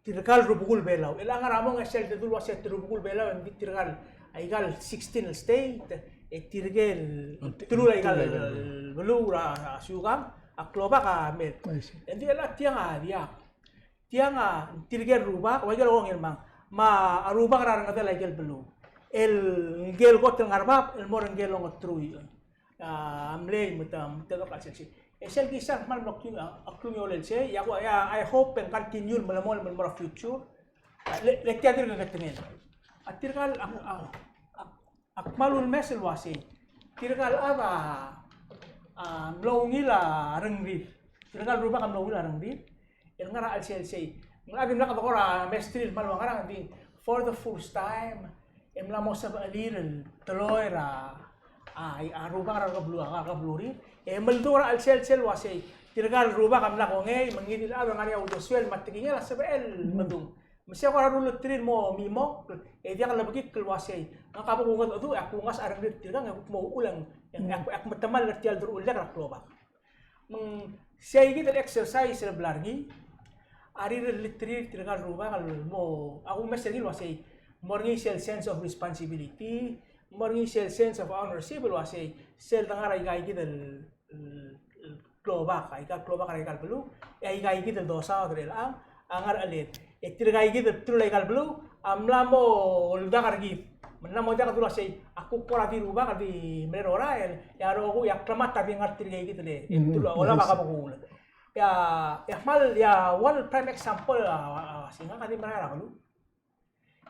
tirka el rubekul Belau. El ngar er a mong e sel dedu el uasei te rubekul Belau, e ng di tirka el, aika el sixteen el state, e tirke el, telul aika el beluu er a siukang, a klobak a mei. E ng di el a tiang a diak. Tiang a, tirke el rubak, ua ikel ongil mang. Me a rubak er a rengedel aike el beluu. El ngike el kot el ngar er a bab, el mo er ngike el ongetruich. A, mlei, me te, me te dok a sel. E sel kisa el kmal mlo klungiolel sei, ia, ia, I hope e ng continue el melemolem el mo er a future. A, le, le tia dirk ketengel. A tirka el, a, a, a, Ak kmal ulemes el uasei, tirka el chad a, a mlo ungil a rengrir. Tirka el rubak a mlo ungil a rengrir. El ngar er a chelsel sei, ng locha dimlak de kora mesterir el kmal ua ngerang, ng di for the first time e mla mo sebechelir el teloi er a, a, a rubak er a rekeblua, a rekeblua er ngii. E meldung er a chelsel sel uasei, tirka el rubak a mla kongei, me ngii di el chad el ngar er ngii a uldesuel me a tekingel a sebechel el medung. Me sei a kora rullterir el mo mimokl, e diak lebekikl el uasei, ngak a bo kungedecheduch, e ak kungas a rengrir tirkang, e kuk mo uchul e ng, e ak, e ak metemall er tia el deruchellek er a klobak. Me ng sei kid el exercise el bla er ngii a rirellterir tirka el rubak el mo, a kumes er ngii el uasei, mo er ngii sel sense of responsibility, mo er ngii sel sense of ownership el uasei, sel de ngar er aika kid el el, el klobak, aika el klobak er aika el beluu, e aika kid el dosaod er chelechang a ngar er a cheled. E tirka kid el bdelul aika el beluu a mla mo oldak er kid. Me ng mla mo diak el dulu el uasei, ak kuk kora di rubak el di mle er a orael, e a rokui a klemat a di ngar er tirka kid el, e, bdelul a olab a kebekuul. Ia, ia kmal, ia, one prime example a, a, a, se ngak a di merael er a beluu.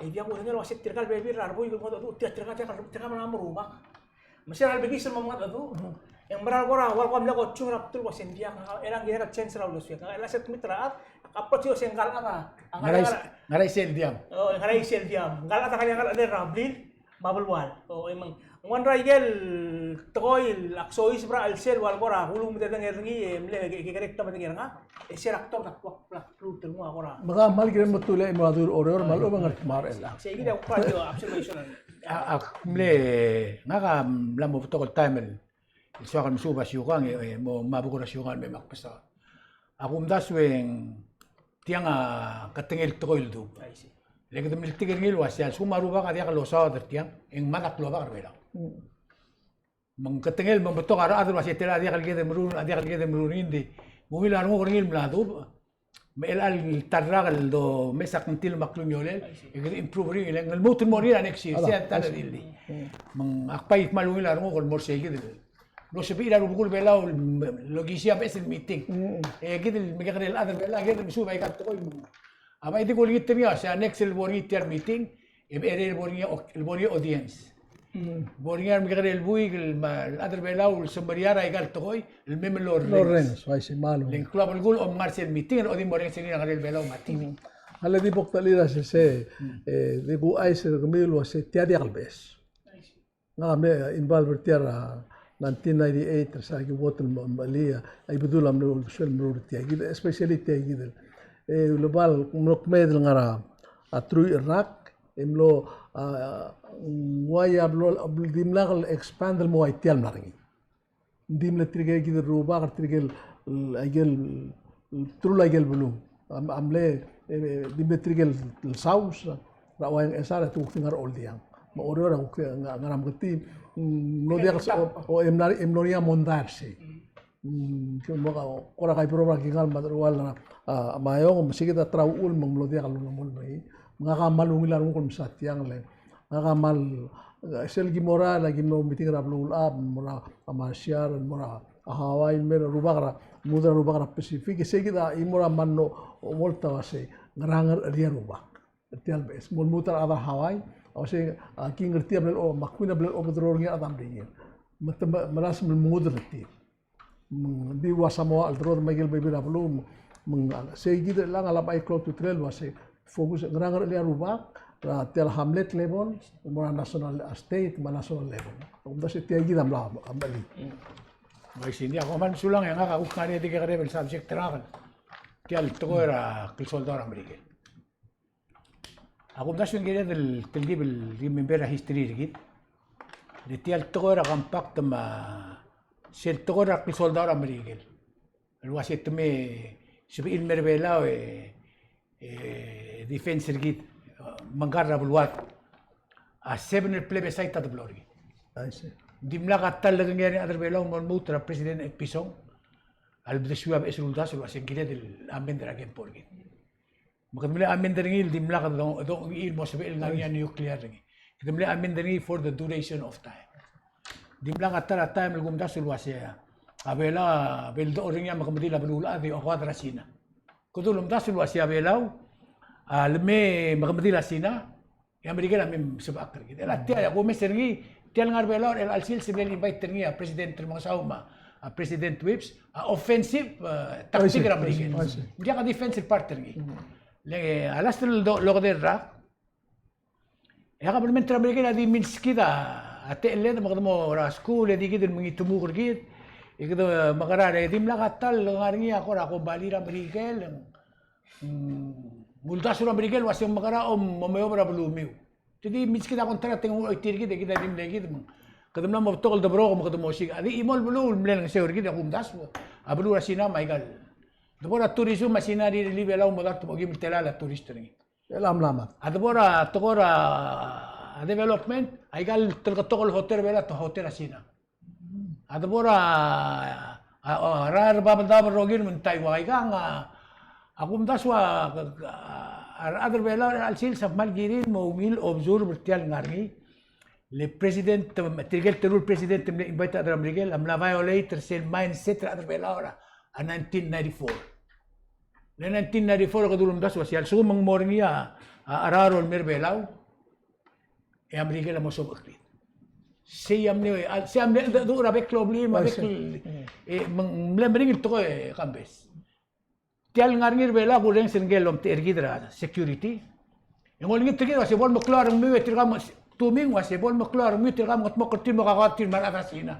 E diak kudengei el uasei tirka el bebil er a rebuik el mengedecheduch, tirka, tirka, tirka, tirka a mla mo rubak. Me se er a lebekiis el mo mengedecheduch. E ng mera el kora, ua el kora mle kotsu er a bdelul el uasei ng diak, ngak a, e ng kirek el change er a uldesuek. Ngak a chelecha sel kmit er a chad, ak approach el uasei ngka el chad a, a, ngar er a is-, ngar er a isel diam. O, ngar er a isel diam. Ngka el chad a ngar er a, ngar er a blil me a belual. O, e me ng, ng ua ngera ikel tekoi el ak soiseb er a chelsel ua el kora kulumededengei er ngii e mle ke, ke, kekerei el klemedengei er ngak. E se er a ktor a klou, klou, klou el nguu a kora. Me ka kmal kirem el mo tulii el mo er a Oreor me a lechub e ng ngar er a kmal er chelechang. Sei kid a kuk observation. A, ak mle, ngak a mla mo betok el taem el soak el mesuub a siukang e, e mo, me a buk er a siukang el me mak besa. A kumdasu e ng tiang a ketengel tekoi el dub. I see. Le kede miltik er ngii el uasei a lsekum a rubak a diak losaod er tiang, e ng mad a klobak er Belau. Mm. Me ng ketengel me ng betok a rechad el uasei te le a diak el kede meruul, a diak el kede meruul er ngii, ng di, me ungil a renguk er ngii el mla dubech. Me chelecha el ta el rak el domes a kngtil me a klungiolel, e kede improve er ngii, e le ng lmuut el mo er ngii er a next year, sei a ta el rilii. Me ng ak bai kmal ungil a renguk el mo er sei kid el, el osebechir a rubekul Belau el, el okisii a beches el meeting. E kid el mekekerei el chad er Belau, kid el mesuub aika el tekoi me ng A bai di kulengit er ngii a, se a next el bo er ngii tia el meeting, e, e, e bo er ngii, bo er ngii audience. Mm. Bo er ngii a remekekerei el buik el me a rechad er Belau el semeriar aika el tekoi el mei me lorrenges. Lorrenges, uaisei, me a lorrenges. Le ng klou a belkul a omngar sel meeting, e di mo orrenges er ngii a ngerel Belau me a T V. Mm. A le di bo kdechelir a sesei, mm, e, di kuchais er kemiu el uasei tia diak el beches. Ngak a mle involve er tia er a nineteen ninety-eight er se er a ki vote el mo, mo, Ibedul a mle uldesuel el meruul er tia kid, especially tia kid el, e, ulebal, mlo kmeed el ngar er a truich el rak, e mlo, a, ng uai a blo, dimlak el expand el mo uai tia el mla er ngii. Ng di mle tirke kid el rubak er tirke el, aike el, telul aike el beluu. A, a mle, e, e, di mle tirke el, el saus er a Uaing Chesar e te kuk di ngar er a Oldiang. Me a Oreor a kuk di ngar, ngar er a Meketii, mm, mlo diak el, o, o, e mla, e mlo er ngii a mondai er sei. Mm, kora kaiberob er a kingall me a deruall er a, a, Maiong, me sei kid a ta er a uchul me ng mlo diak el ulemolem er ngii. Me ngak a kmal ungil a renguk el mesa tiang le. Ngak a kmal, Sel ki mo er a, aki mlo meeting er a beluulechad, mo er a Marshall, mo er a Hawaii, el mei er a rubak er a, mo er a rubak er a Pacific, e sei kid a, e mo er a mano, mo el ta uase, ngera ngerchelir a rubak. Tia el beches, mo lmuut er a rechad er a Hawaii, a uase, a, ki ngar er tia el bla, o, me a Queen a bla, o, kede rorrenges a rechad er a Merikel. Me te, me, melasem el mengudel er tir. Me ng di ua Samoa el rod me a ikel bebil er a beluu, me ng, sei kid el ngar er a bai klou a ultutelel el uase, focus, ngera ngerchelir a rubak, er tia el hamlet level, mo er a national, a state, me a national level. Kumdasu e tia kid a mla, a mla. Bai, sei, ng di a ko kmal mesulang e ngak a kuk ngar er ngii a di kekerei el subject er ngak. Tia el tekoi er a klesoldau er a Merikel. A kumdasu e ng kired el telkib el remember a history er kid. Le tia el tekoi er a compact me a sel tekoi er a klesoldau er a Merikel el uase te me sebechir el mer a Belau e, e defense er kid, e, me ng kar er a beluad. A seven el plebiscite a deblo er kid. I see. Ng dimlak a ta el lekengei er ngii a rechad er a Belau el mo lmuut er a President Etpison a lebdesuu a beches el uldasu el uase ng kired el amend er a kempo er kid. Me kede mle amend er ngii el dimlak dong, dongchii el mo sebechel ngar er ngii a nuclear er ngii. Kede mle amend er ngii for the duration of time. Dimlak a ta er a taem el kumdasu el uase a Belau a beldechor er ngii a mekemedil a beluulechad e okoad er a Sina. Kede ulemdasu el uase a Belau a leme mekemedil a Sina, e a Merikel a mei mesebechakl er kid. El a tia, a kumes er ngii, tia el ngar er a Belau er chelecha el sils e mle invite er ngii a President Remengesau me a President Whipps, a offensive, e, tactic er a Merikel. I see. Ng diak a defensive part er ngii. Le a last el do, lokedei el rak, e a kabelment er a Merikel a di milskid a techelled me kede mo er a skuul e di kid el mengitemuk er kid. E kede mekerang e dimlak a ta el ngar er ngii a kora kombalii er a Merikel, ng uldasu er a Merikel el uase ng mekerang e mo meob er a belumiu. Te di milskid a contract e ng choitii er kid e kid a di mle kid me ng kede mla mo betok el debrok me kede mo osiik. A di chimo el beluu el mle ngeseu er kid a kumdasu a beluu er a Sina me aika el debo er a tourism a Sina er a Belau el mo dart mo okeim el telael a tourist er ngii. El a mla mad. A debo er a tekoi er a development, aika el teleketok el hotel er a Belau a hotel er a Sina. A debo er a, a, a, er a, er a Babeldaob el rokir me ng Taiwan, aikang a, a kumdasu a, a, a rechad er a Belau er chelecha el sils a kmal kirir el mo ungil observe er tia el ngar er ngii. Le president, tirke el teru el president el mle invite a rechad er a Merikel, a mla violate er sel mindset er a rechad er a Belau er a nineteen ninety-four. Le nineteen ninety-four e kede ulemdasu el uase a lsekum ng mo er ngii a, a, a rechad el mer a Belau, e a Merikel a mo sebecheklir. Sei a mle, a, sei a mle, de, de, er a bek el obliim, a bek el, e, me ng mle meringel el tekoi e kambes. Tia el ngar er ngii er a Belau a kurrenges er ngike el omtechei er kid er a security. E ng olengit er kid el uase bo lemeklou a rengmiu e tirka me, tuming el uase bo lemeklou a rengmiu e tirka me ng mengedmokl er tir me kakoad er tir me a rechad er a Sina.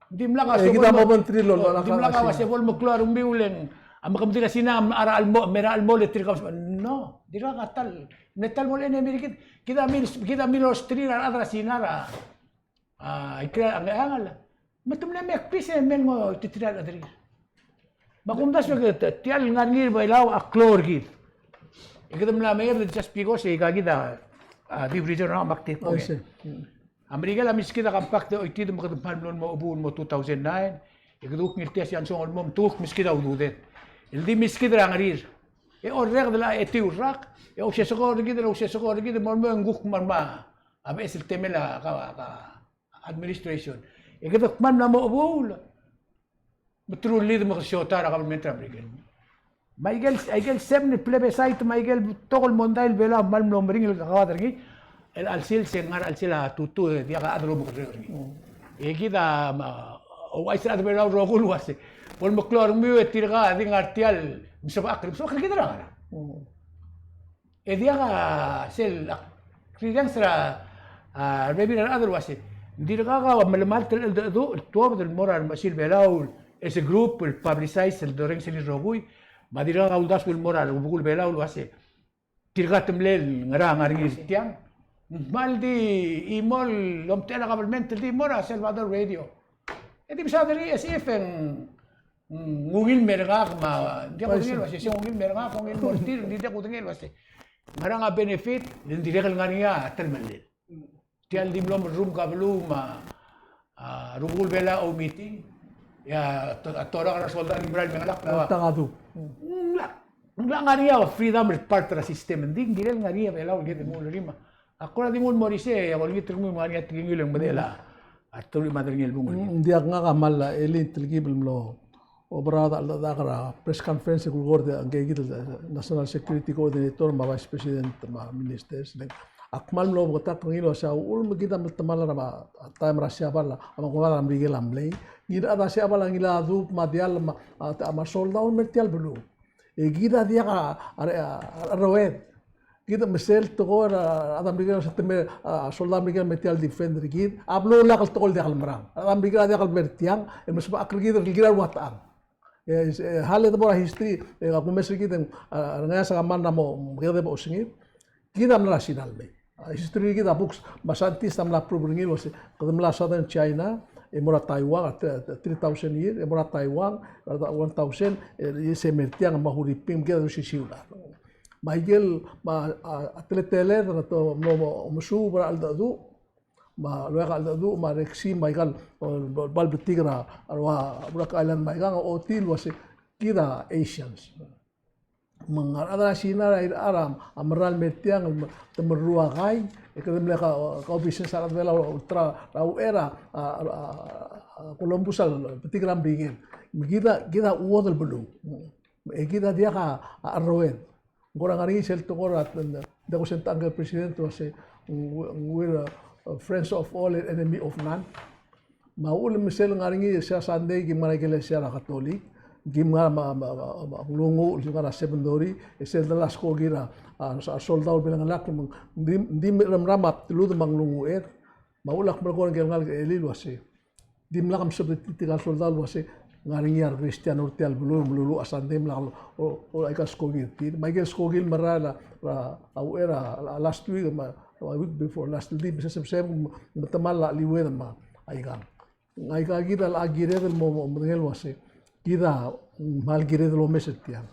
Dimlak a, e, se kid a bo mo bengterir el, dimlak a uase bo lemeklou a rengmiu le ng, a mekemedil a Sina a mera el mo, mera el mo le tirka, no, dirkak a ta el, mle ta el mo el enemy er kid, kid a mil, kid a milsterir a rechad er a Sina er a, a, ikal a Ngcheangel. Me te mle make peace e mei el mo titirial a chederir. Me a kumdasu e kede, tia el ngar er ngii er a Belau a klou er kid. E kede mla mei er just because e aika kid a, a, di region er a mak te ko. A Merikel a milskid a compact e choitii me kede kmal mlo mo chebuul el mo two thousand nine. E kede kuk ngiltii a siangsong el mo me te kuk milskid a ududed. El di milskid er a ngerir. E orreked el a etiu el rak. E ousesekor er kid, el ousesekor er kid, mo, mo, ng kuk kmal mei a beches el temel a, ka, ka, administration. E kede kmal mla mo chebuul. Me te rullii me kede siotai er a kabelment er a Merikel. Me aikel, aikel seven el plebiscite, me aikel betok el mondai el Belau a kmal mlo meringel el kakoad er ngii, el chelecha el sils e ng ngar er a chelsel a tutu e diak a chad el omekerreu er ngii. E kid a, me a, ouchais er a rechad er a Belau el rokui el uase bo lemeklou a rengmiu e tirka a di ngar tia el mesebechakl, mesebechakl er kid er a ngerang. E diak a sel, ak rirenges er a, a, rebebil er a rechad el uase, ng dirkak a melemalt el cheldecheduch el tuobed el mo er a remechesil Belau, e se group el publicize el dorrenges er ngii el rokui, me a dirkak a uldasu el mo er a rubekul Belau el uase, tirka te mle ngerang, ngar er ngii er tiang. Ng kmal di chimo el omtechei er a kabelment el di mo er a Salvador Radio. E di mesaod er ngii e se e feng ng ungil el mer ngak me a, ng diak kudengei el uase se ng ungil el mer ngak, ng ungil el mo er tir, ng di diak kudengei el uase ngerang a benefit, le ng dirrek el ngar er ngii a telemellel. Tia el di mlo merrum a beluu me a, a, rubekul Belau a oumeeting, e a to-, a torak er a soldau a di merael el mengelakl. Ng, ng ngar er ngii a freedom el part er a system, ng di ng kirel ngar er ngii a Belau el kede mo er ngii me a Ak kora di nguu el mo er isei, e ak olengit er kemiu me ng ngar er ngii a tekingel e ng medechel a teruich me a derengel el bung. Mm, ng diak, ngak a kmal elii a telkib el mlo oberaod a cheldecheduch er a press conference e kulekoi er ngii a ngike kid el National Security Coordinator me a Vice President me a Ministers. Ak kmal mlo beketakl er ngii el uasei a uchul me kid a mle temall er a taem er a Siabal a, a me a kuk ngar er a Merikel a mlei. Ngii a rechad er a Siabal a ngilai a dub me a diall me a, a, me a soldau el mer tia el beluu. E kid a diak a, a, a, a roed. Kid a me sel tekoi er a, a rechad er a Merikel a se te me, a, soldau er a Merikel a me tia el defend er kid. A beluu a lak el tekoi el diak el merang. A rechad er a Merikel a diak el mer tiang, e me sebechakl er kid el kirel a ua techang. E, e, hale de mo er a history, e, a kumes er kid, e, a, a rengeasek a mla mo, mo kede bo osengir. Kid a mla er a Sina el mei. A history er kid a books, me a scientist a mla prove er ngii el uasei, kede mla Southern China, e mo er a Taiwan, a, three thousand year, e mo er a Taiwan, a, one thousand, e, e se mer tiang me a Huriping, kid a dosisiu el chad. Me aikel, me a, a, a teleteled, e te mlo, mo, omesuub er a cheldecheduch, me a lua cheldecheduch, me a Rexi, me aikal, o, bo, bo el betik er a, a, ua, Burak Island me aikang, ochotii el uasei, kid a Asians. Me ng ngar er a rechad er a Sina er a, er a, a mera el mer tiang, el me, te merruu a kai, e kede mle ka, kau business a rechad er a Belau, ultra, er a uchei er a, a, a, a, Columbus a betik er a Merikel. Me kid a, kid a chuodel beluu. E kid a diak a, a, a roed. Ng kora ngar er ngii sel tekoi er a, ng diak kusent a ngke el president el uasei, we, we're, uh, friends of all and enemy of none. Me a uchul me sel ngar er ngii, se er a Sunday, kim ngar er a ikelesia er a Katolik, kim ngar me a, me a, me a, me a nglunguuch, el ngar er a seminary, e sel de last ko kid er a, a, a soldau el belengelakl, me ng di, di me, remram a bdelud me a nglunguched. Me a uchul ak melekoi er ngike el ngalek el elii el uasei, dimlak msubstitute tirka el soldau el uasei, ngar er ngii a re Kristiano er tia el beluu, meluluuch a Sunday, mlak, o, o, aika skoki er tir. Me aike el skoki el merael er a, er a, a uchei er a, a last week, me a, a week before last, el di mesesebseb, me te mal a liued me aikang. Aika kid a locha kired el mo, mo, medengei el uasei, kid a kmal kired el omes er tiang.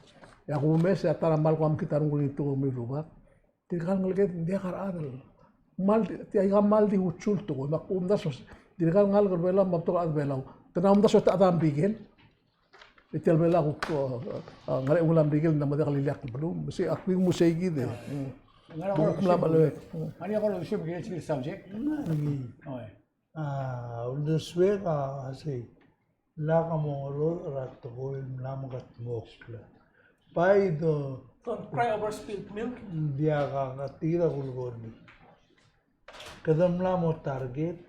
E a kumes e a ta er a kmal kuk mekngit a renguk er ngii el tekoi me a rubak. Tirka el ngeleked ng diak a rechad el kmal di, tia aika kmal di uchul tekoi, me ak omdasu, tirka el ngalek er Belau me a betok el chad er Belau, te mla omdasu e te chad er a Merikel. E tia el Belau a kuk, a, a, ngar er a eungel a Merikel, ng mla mo diak el ileakl el beluu. Me sei, ak di mo sei kid e. Ng ngar er a kuk mla me a leuek. Ng ngar er a kuk subject. A, uldesuek a, a sei. Lak a mo ngerol er a tekoi el mla mekedmokl. Bai do. Don't cry over spilt milk. Ng diak a, a tir a kulekoi er ngii. Kede mla mo target,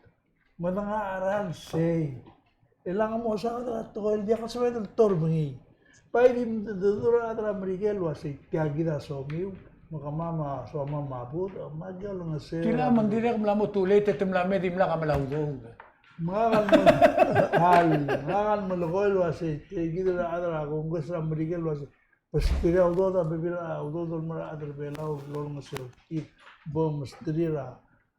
me de ngar er a sei. E lak a mo saod er a tekoi el diak a sebeched el torbengii. Bai di mdededur a rechad er a Merikel el uasei, tia kid a somiu, me kemam a soam a bud, me aki olengeseu. Tia me ng dirrek el mla mo too late e te mla me dimlak a mla udoud. Me ngak a, me ngak a melekoi el uasei, tia kid a rechad er a Congress er a Merikel el uasei, besterir a udoud a bebil a udoud el mo er a rechad er Belau el olengeseu er tir, bo mesterir a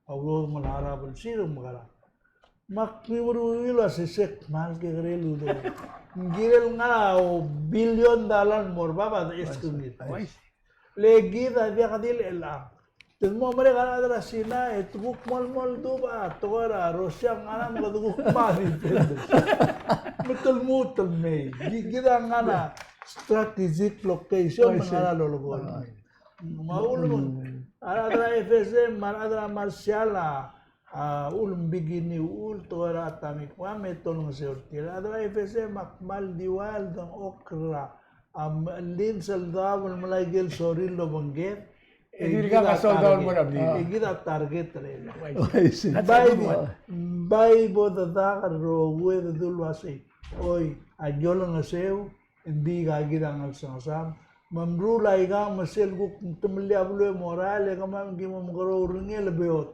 udoud me a harau el sir me a ngerang. Me ak ngii el ureor el uasei, se kmal kekerei el udoud. Ng kirel ngar er a billion dollar el mo er bab a dechesk er ngii. Le kid a diak di le chelechang. Te mo merek a rechad er a Sina e te kuk mo el mo el dubech a tekoi er a Russia, ngera me kede kuk kmal independent. Me te lmuut el mei. Ki-, kid a ngar er a strategic location me a ngar er a lolekoi el mei. Me a uchul me a rechad er a F S M, me a rechad er a Marshall a, a, uchul me ng beginning, uchul tekoi er a atomic bomb, me te olengeseu er tir. A rechad er a F S M a kmal di ua el dengchokl er a, a, lins el daob el melai aike el sorir el obengked. E dirkak a soldau el mo er a blil. E kid a target er ngii. Bai, bai bo dedak el rokui e dedu el uasei, oi, aki olengeseu, e ng di aika kid a ngelsengesang. Me mruul aikang me sel kuk temellii a beluu e morael e kemam ki mo mekerreu er ngii el beot.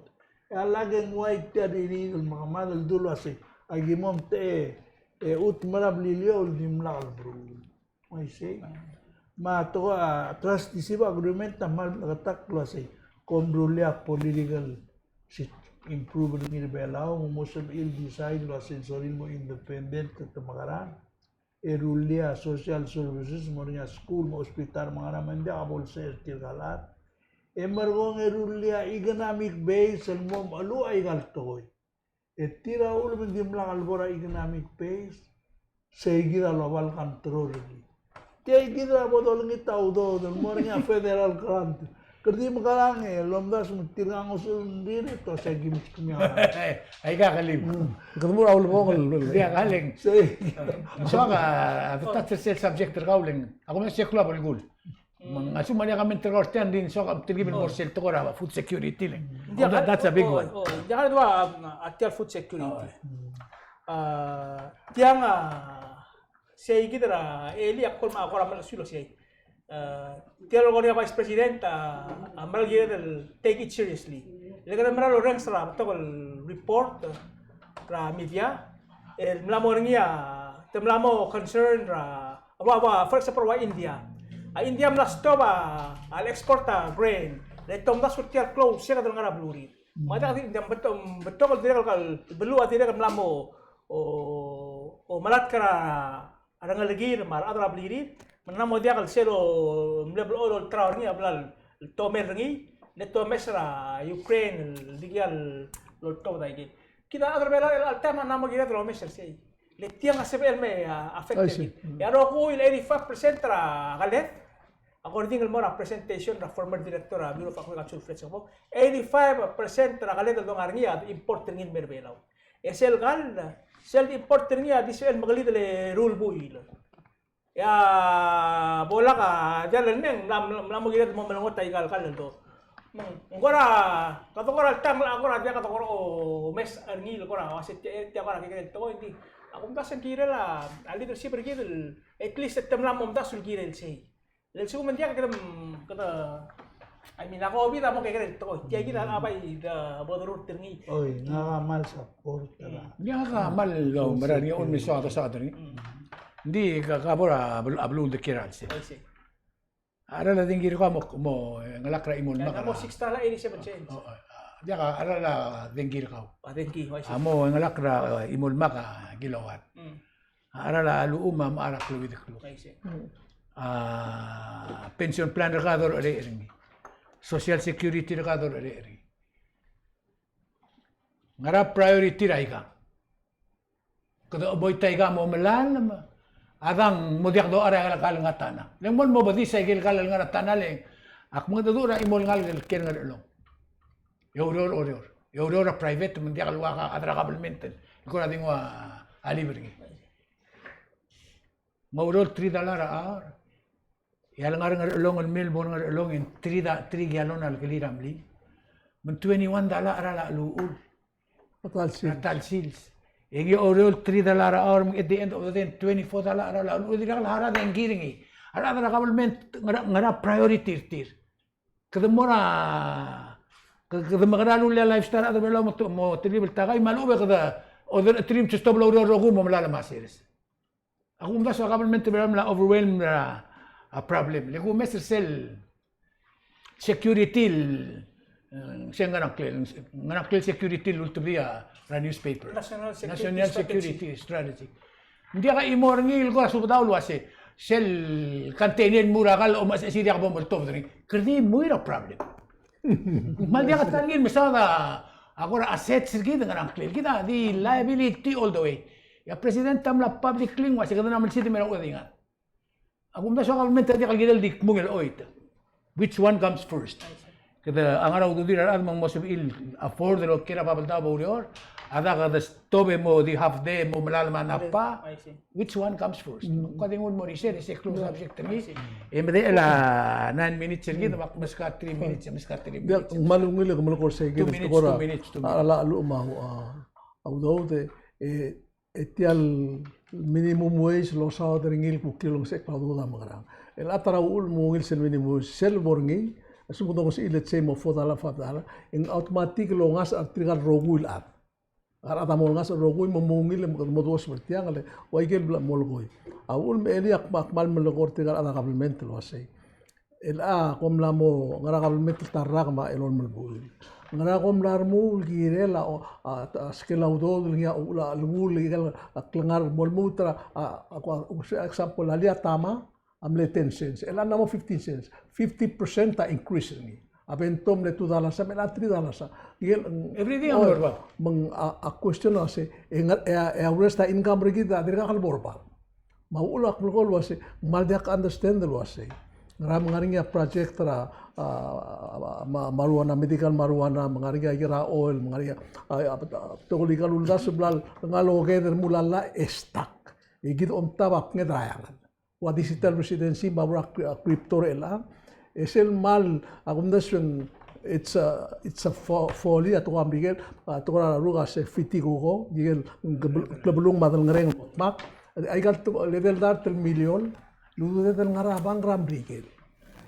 E a lak e ng uai tia el riid el mekemad el dul uasei, aki mo mtechei e chutem er a Beliliou el dimlak el meruul. Uaisei. Me a tekoi a trusteeship agreement a kmal bleketakl el uasei, kom rullii a political sit-, improve er ngii er a Belau, me mo sebechir el decide el uasei ng sorir el mo independent e te mekerang. E rullii a social services, mo er ngii a school, me a hospital, me a ngerang, me ng diak a bo lsecher er tirka el chad. E merekong e rullii a economic base el mo mecheluch aika el tekoi. E tir a uchul me ng dimlak el bo er a economic base, sei kid a loba el control er ngii. Tia kid a bo dolengit a udoud el mo er ngii a federal grant. Di mekerang e, lomdasu me tirka a ngosuir el beer e te ua se ki meskemiu. Aika a kelim. Mm. Kede mo er a ulebongel. Di a kaleng. Sei. Soak a, a touch er sel subject er kau, leng. Ak omdasu e klou a belkul. Me ng assume a comment er kau er tiang, di ng soak a telkib el mo er sel tekoi er a food security, leng. Di a, oh, that, that's a big one. Oh, oh, di a kuk dua, a, tia el food security. Oh. A, tiang a, sei kid er a elii a kora, kora mle sulo sei. A, tia el kora Vice President a, a mera el kired el take it seriously. Le kede mera el orrenges er a betok el report er a media el mla mo er ngii a, te mla mo concern er a, a ua, ua, for example, ua India. A India a mla stop a, a le export a grain. Le te omdasu er tia el klou a uase kede ngar er a belurir. Me a diak di, ng betok, betok el dirrek el beluu a dirrek el mla mo, o, o melatk er a a rengelekir me a rechad er a blirir, me ng mla mo diak el sel mle blechoel olterau er ngii a bla el tomel er ngii, le te omes er a Ukraine el dikea el oltobed a ikel. Kid a rechad er a Belau er chelecha el taem a ng mla mo kired el omes er sei. Le tiang a sebechel el me, a, affect er ngii. Mm. E a rokui el eighty-five percent er a keled, according el mo er a presentation er a former director er a Bureau of Agriculture, Fred Sokbo, eighty-five percent er a keled el dongang er ngii a import er ngii el mer Belau. E sel kall, sel di import er ngii a di sebechel el mekelid el eru el buil. E a bo lak a diall el mei, ng mla, mla, mla mo kired el mo melengot a ikal kall el do. Me ng kora, kede kora el taem el kora diak kede kora omes er ngii el kora uase tia, tia kora kekerei el tekoi, ng di. Ak omdasu e ng kirel a, a leadership er kid el, at least te mla mo omdasu el kirel sei. Le lsekum ng diak kede, kede, I mean, a COVID a mo kekerei el tekoi. Tia kid a bai de bo derurt er ngii. Oi, ngak a kmal support er a. Ngak a kmal lo, mera er ngii a omes a dosaod er ngii. Mm. Ng di ka, ka bo er a bel-, a beluu el de kiei er a chelsel. Oi, sei. A cheral a dengki er kau a mo, mo, e, ngelak er a chimo el mak a. Mo six dollar eighty-seven cents. O, o, a, diak a cheral a dengki er kau. A dengki, oi, sei. A mo, e, ngelak er a, e, chimo el mak a kilowatt. Mm. A cheral a luchum a mechar a kleuid el kluk. Aisei. Mm. A pension plan er kau a dorecherecher er ngii. Social security er kau a dorecherecher er ngii. Ngera priority er aika? Kede avoid aika mo melalem, a dang mo diak dochar a kall el ngar er a tana. Le ng mo, mo bedis a ikel kall el ngar er a tana, le ak mengedecheduch er a chimo el ngalek el kiei er a Ngerchelong. E oureor, oureor. E oureor er a private, me ng diak el ua a chad er a government el kora di nguu a leave er ngii. Me a oureor three dollar a hour. E a lengar er a Ngerchelong el mei el bo er a Ngerchelong e ng three da-, three gallon a lekelir a mlil. Me ng twenty-one dollar a cheral a cheluchul. A ta el sils. A ta el sils. E ngii a oureor el three dollar a hour, me at the end of the day, twenty-four dollar a cheral a cheluchul. Dirrek el harau a dengki er ngii. A rechad er a government, ngera, ngera priority er tir? Kede mo er a, ke-, kede mekerang el rullii a lifestyle er a rechad er a Belau mo te-, mo telkib el takai, me a lechub e kede orderechetir me te stop el oureor el rokui me melalem a sers. Ak omdasu a government er a Belau a mla overwhelm er a, a problem. Le kumes er sel security el, e, se ngera ngklel, ngera ngklel security el ultebedii er a newspaper. National Security Strategy. Ng diak a chimo er ngii el kora subedau el uase sel container el mui er a kall el omechesechii e diak bo moltobed er ngii. Kede di mui er a problem. Kmal diak a ta er ngii el mesaod a kora assets er kid, ngera ngklel. Kid a di liability all the way. E a president a mla publicly el uase kede mla melsid e mera uchul e di ngar. Ak omdasu a government a diak el kirel di kmung el choit. Which one comes first? Kede ngar er a ududir a rechad me ng mo sebechir el afford el oker a babeldaob a ureor, a da kede stop e mo di half day e mo melalem a NAPA. Which one comes first? Mm. Kede nguu el mo er isei, e se klou a subject er ngii. E medechel a nine minutes er kid, me ak meskau a three minutes, e meskau a three minutes. Ng kmal ungil e ke melekoi er sei kid. Two minutes, two minutes, two minutes. A, a, a, a udoud e, e, e tia el minimum wage el losaod er ngii el kuk kirel olengesechekl a udoud a mekerang. El chad er a uchul me ng ungil sel minimum wage, sel bo er ngii, a lsekum kede olengesechii, let's say, mo four dollar, five dollar, e ng automatic el ongasech er tirka el rokui el chad. A rechad a mo olengasech er a rokui me ng mo ungil e mo duoseb er tiang, le ua ikel bla molekoi. A uchul me elii ak kmal melekoi er tirka el chad er a government el uasei. Chelecha kom mla mo ngar er a government el ta el rak me a elolem el buil. Ngera kom mla remuul el kirel a, a, a, skel a udoud el ngii a uchul a, a, uchul a, a, klengar el mo lmuut er a, a, a, a, example, alii a tama a mle ten cents. Chelecha a mla mo fifteen cents. Fifty percent a increase er ngii. A bento a mle two dollars, me chelecha three dollars. Ngii el, everything a mlo er bab. Me ng, a, a question a se, e ngar, e a, e a rest a income er kid a dirkak el bo er bab. Me a uchul ak melekoi el uasei, ng kmal diak understand el uasei. Ngera me ng ngar er ngii a project er a, a, a, ma-, marijuana, medical marijuana, me ng ngar er ngii a ikel oil, me ng ngar er ngii a, a, a, betok el ikel uldasu el bla lengai el oked el mo llach e stuck. E kid a omtab a bngedecheduch er a eanged. Ua digital residency me a ua cri-, crypto er chelechang. E sel kmal, a kumdasu e ng, it's a, it's a fo-, folly, a tekoi er a Merikel, a tekoi er a ruk a se fiti kuko, ikel klebelung me a delngereng el mo dmak. Aika el tekoi, el dart el million, el ududed el ngar er a bank er a Merikel.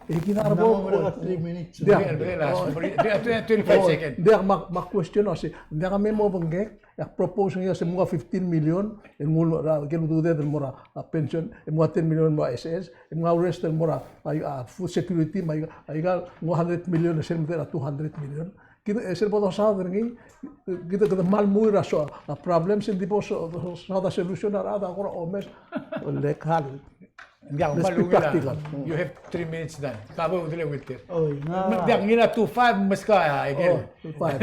E kid a rebo, three minutes. Diak. Diak, diak, diak, twenty-five seconds. Diak, me ak, me ak question a se, diak me mo obengkek, e ak propose er ngii a se mo ua fifteen million, el mo er a, ikel ududed el mo er a, a, pension, e mo ua ten million el mo er a S S, e mo ua rest el mo er a, a, a, food security, me aika, aika, mo ua hundred million, e sel mo er a two hundred million. Kid, e sel bo dosaod er ngii, kid, kid a kmal mui er a so, a, problems, e ng di bo so, so, so, a solution a rechad a kora omes, legal. Let's be practical. You have three minutes then. Ka bo udele Wilter. Oi, ngak. Diak, ngii a two five, meskau a, again. Oh, two five.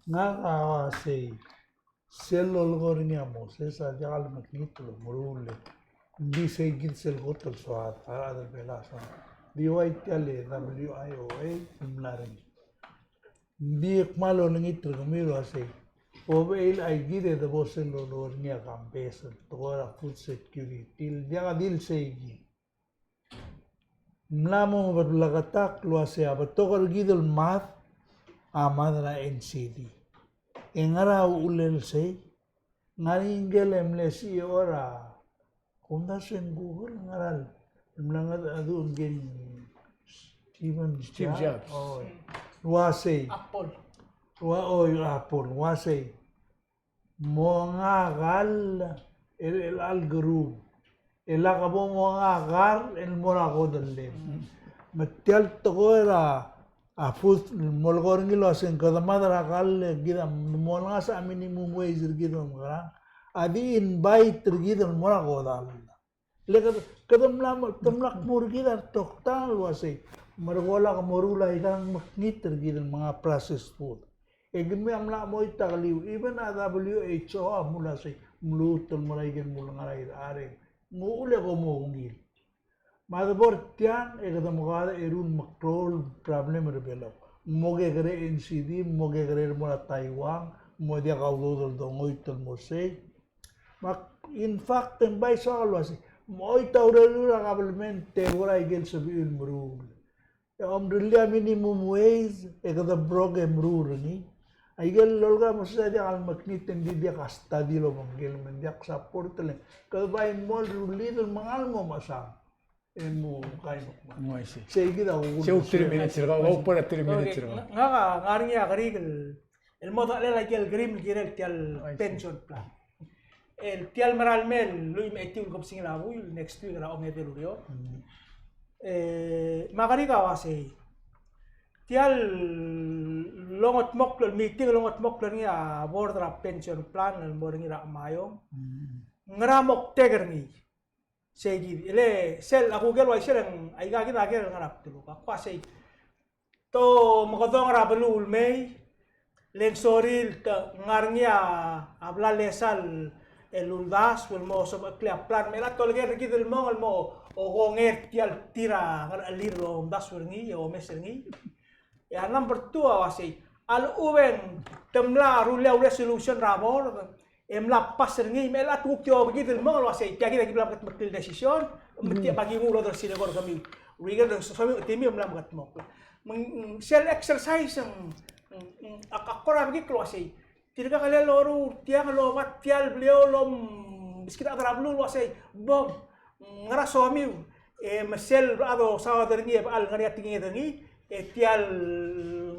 Ngak a uasei. Sel lolekoi er ngii a Moses a diak el mekngit el omeruul e ng di sei kid sel kot el soad a rechad er a Belau a soad. Di ua tia el W I O A el mla er ngii. Ng di kmal olengit er kemiu el uasei, bo el chais kid e de bo sel lolekoi er ngii a campaign el tekoi er a food security el diak di el sei kid. Ng mla mo bleketakl el uasei a betok er kid el mad a mad er a N C D. E ngera uchul el sei? Ng ngar er ngii ngike el mle C E O er a, kumdasu e ng Google, ngera el mle ngedecheduch ngike el Steven Jobs. Steve Jobs. Oh. Uasei. Apple. Ua, oh, Apple. Uasei. Monga kall er chelecha el keruul. E lak bo monga kall el mo er a kodellem. Me tia el tekoi er a, a food, molekoi er ngii el uasei ng kede mad er a kall e kid a mo olengasech a minimum wage er kid el mekerang. A di invite er kid el mo er a kodall. Le kede, kede mla, te mla kmo er kid a retok tang el uasei. Merekong a lak moruul aika el mekngit er kid el menga processed food. E kemiu a mla mo choit a keliu, even a W H O a mla sei, mluut el mo er aike el mo ngar er a irechar e ng uchul e kom mo ungil. Me a debo er tiang, e kede mo kadecherung el meklou el problem er a Belau. Mo kekerei a N C D, mo kekerei el mo er a Taiwan, mo diak a udoud el dongoit el mo sei. Me in fact, e ng bai soak el uasei, mo choit a urerir a kabelment e bo er aike el sebechiu el meruul. E omrellii a minimum wage, e kede broke e meruul er ngii. Aike el lolekoi a Moses a diak el mekngit e ng di diak a study el obengkel me ng diak support el, kede bai mo rullii el mengal mo mechesang. E mo kai mo. Sei kid a kuk. Sei kuk three minutes er kau, kuk three minutes er kau. Ngak a ngar er ngii a kerik el, el mo dechelel aike el kerim el kirel tia el pension plan. El tia el mera el mei el lluich me a etiu el kebesengil a buil, next week er a ongedei el ureor. E, me a kerik a uasei. Tia el longetmokl, el meeting el longetmokl er ngii a board er a pension plan, el mo er ngii er a Maiong. Ngera moktek er ngii. Sei kid, ele sel, a kuk el uaisei e ng, aika kid a ker el ngar er a bdeluk. A kuk uasei. Te mekedong er a beluu el mei, le ng sorir el te ngar er ngii a bla lesa el uldasu el mo sobecheklii a plan, me a lak tolekoi er kid el mong el mo okongei er tia el tir a ngerechelir el omdasu er ngii, e omes er ngii. E a number two a uasei, a lechub e ng te mla rullii a resolution er a board, e mla pass er ngii, me a lak kuk di obekid el mong el uasei, tia kid a ki bla mekedmeklii el decision, me tia me a ki nguu el odersii el eko er kemiu. Uriul e somiu, temiu e mla mekedmokl. Me ng, sel exercise ng, ng, ng, ak, ak kora bekikl el uasei. Tirka el loruul er tiang el oba tia el blil el omeskid a chad er a beluu el uasei, bom, ngera somiu, e me sel bla dosaod er ngii e bla ngar er ngii a tekinged er ngii, e tia el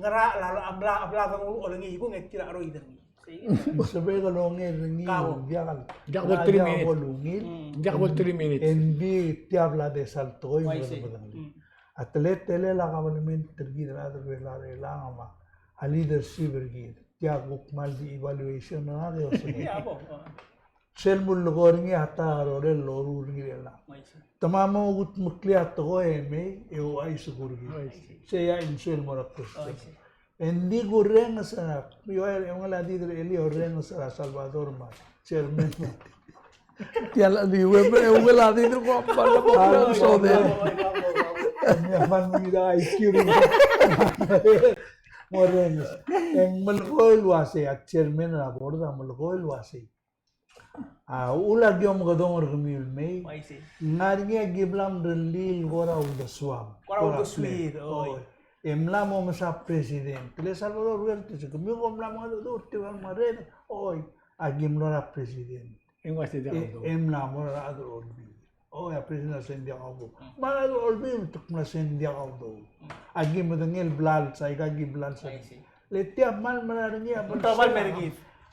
ngera a, a, a bla, a bla denguu er ngii kung e tir a cheroid er ngii. Sebechek el ongei er ngii, diak el, diak bo el three minutes. Diak bo el three minutes. Ng di tia bla de sal tekoi me de medengelii. A teletelel a kabelment er kid el chad er a Belau er chelechang me a leadership er kid. Tia kuk kmal di evaluation er ngak e osengek. Sel mulekoi er ngii a ta er a rolel el loruul er ngii er chelechang. Te mla mo kudmeklii a tekoi e mei, e ouchais er kid. Sei a insuel mo er a question. E ng di kurrenges er a, e ungil a di el, el orrenges er a Salvador me a chairman. Tia el di, e ungil a di el ko a pala ko a sodel. Ng mla mo er ngii a I Q er ngii. Mo er ngii. E ng melekoi el uasei, a chairman er a board a melekoi el uasei, a uchul a ki omekedong er kemiu el mei. Ng ngar er ngii a ki mla mo rellii el kora uldesuam. Kora uldesuir, oi. E mla mo mesa president. Le Salvador Huertas, kemiu ko mla mo mengedecheduch er tir el mei, oi, a ki mlo er a president. E ng uaisei, e mla mo er a rechad er a Olbiil. Oi, a president a se ng diak a udoud. Me a rechad er a Olbiil, te kmo a se ng diak a udoud. A ki medengei el blals, aika ki blals. Le tia kmal mera er ngii a,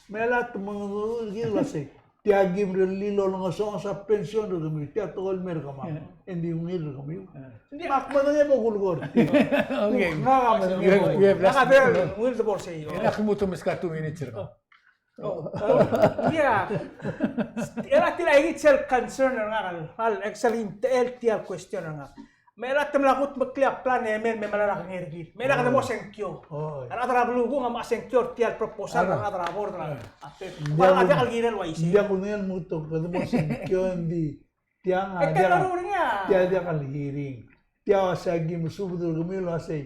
me a lak te mengedecheduch er kid el uasei, tia ki mrellii el olengesonges a pension er kemiu, tia tekoi el mer kemam. E ng di ungil er kemiu. Me ak medengei bo kulekoi er tir. Okay. Ngak a medengei bo. Ngak a medengei bo. Ngak a medengei bo. Ngak a medengei bo. Ia. Ia, tia el concern er ngak, el, el, actually, tia el question er ngak. Me chelecha te mla kutmeklii a plan e mei, me mla er a kengei er kid. Me chelecha kede mo sengkio. A rechad er a beluu a kuk mla sengkio er tia el proposal er a rechad er a board er a, a, me a diak el kirel el uaisei. Ng diak kudengei el mo kede mo sengkio, ng di tiang a diak, tia diak el hearing. Tia uasei a ki mesubed er kemiu el uasei,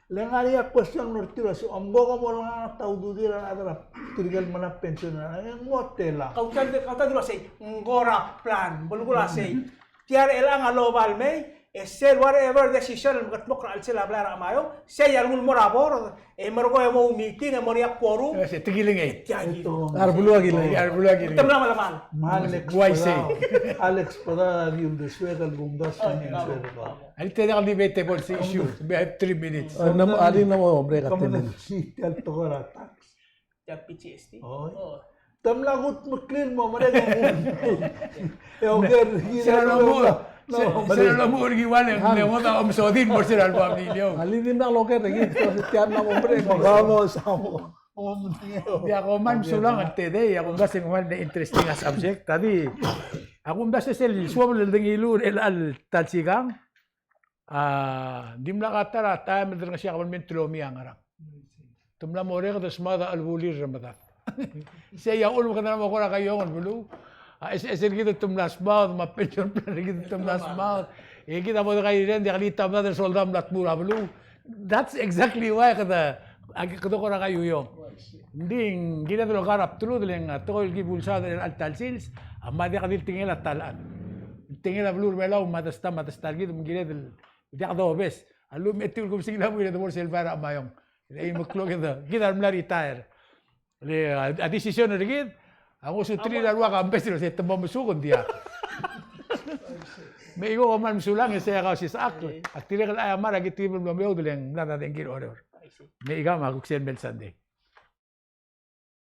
le ngar er ngii a question er tir el uasei, omko kom olengasech a ududir a rechad er tirke el mla pension, e ng mo tela. Kau tia, kau tia di el uasei, ng kora plan, belkul a sei. Tia er chelechang a loba el mei, e sel whatever decision el mekedmokl er a chelsel a blai er a Ngarachamayong, sei a lenguu el mo er a board, e merekong e mo meeting, e mo er ngii a quorum. E se, te kilengei. Tia kid. A rebeluu a kilengei. A rebeluu a kilengei. Te mla melemalt. Alex Bedard. Uaisei. Alex Bedard a di uldesuek el kumdasu. Oi, ng, oi, oi. A le tia diak el debatable se issue. We have three minutes. Ng mo, a le ng mo break a ten minutes. Tia el tekoi er a tax. Tia P G S T. Oi. Oh. Te mla kutmeklii el mo merek. E oker, sel lomuchel, sel lomuchel er a Ngiwal e ng ngodech a omesodii el mo er sel lebo a mliliou. A le dimlak loker er ngii, tia mla mo merek. Vamos, vamos. Di a kmal mesulang el tedei, a kumdasu e ng kmal interesting a subject. Tadi, a kumdasu e sel suobel el dengiluu er chelecha el ta el sikang, a, dimlak a ta er a taem el derengesiakl a kabelment el omii a ngerang. Te mla mo orreked el smaod a chelebulir er a medad. Sei a uchul me kede mo kora kaiueong el beluu. A, es, es er kid te mla smaod, me a pension plan er kid te mla smaod. E kid a bo dekaireng, diak lita medad el soldau el mla tmuu er a beluu. That's exactly why kede, a, kede kora kaiueong. Ng di ng kired el olekar a bdelud, le ng a tekoi el ki bulsaod er chelecha el ta el sils a mla diak di le tekingel a ta el chad. Tekingel a beluu er a Belau, me a desta, me a desta er kid, me ng kired el diak dobes. A lluich me a etiu el kebesengil a buil e de bo er sel bai er a Ngarachamayong. Eim el klok e de, kid a mla retire. Le, a, a decision er kid a ngosuterir a rua kambes el uasei te mo mesuk e ng diak. Me chikok a kmal mesulang e sei a kausisechakl. Ak dirrek el chai a mera, aki tirke el mlo meoud e le ng mla dengki er a Oreor. Me chikang a kuk sel mei el Sunday.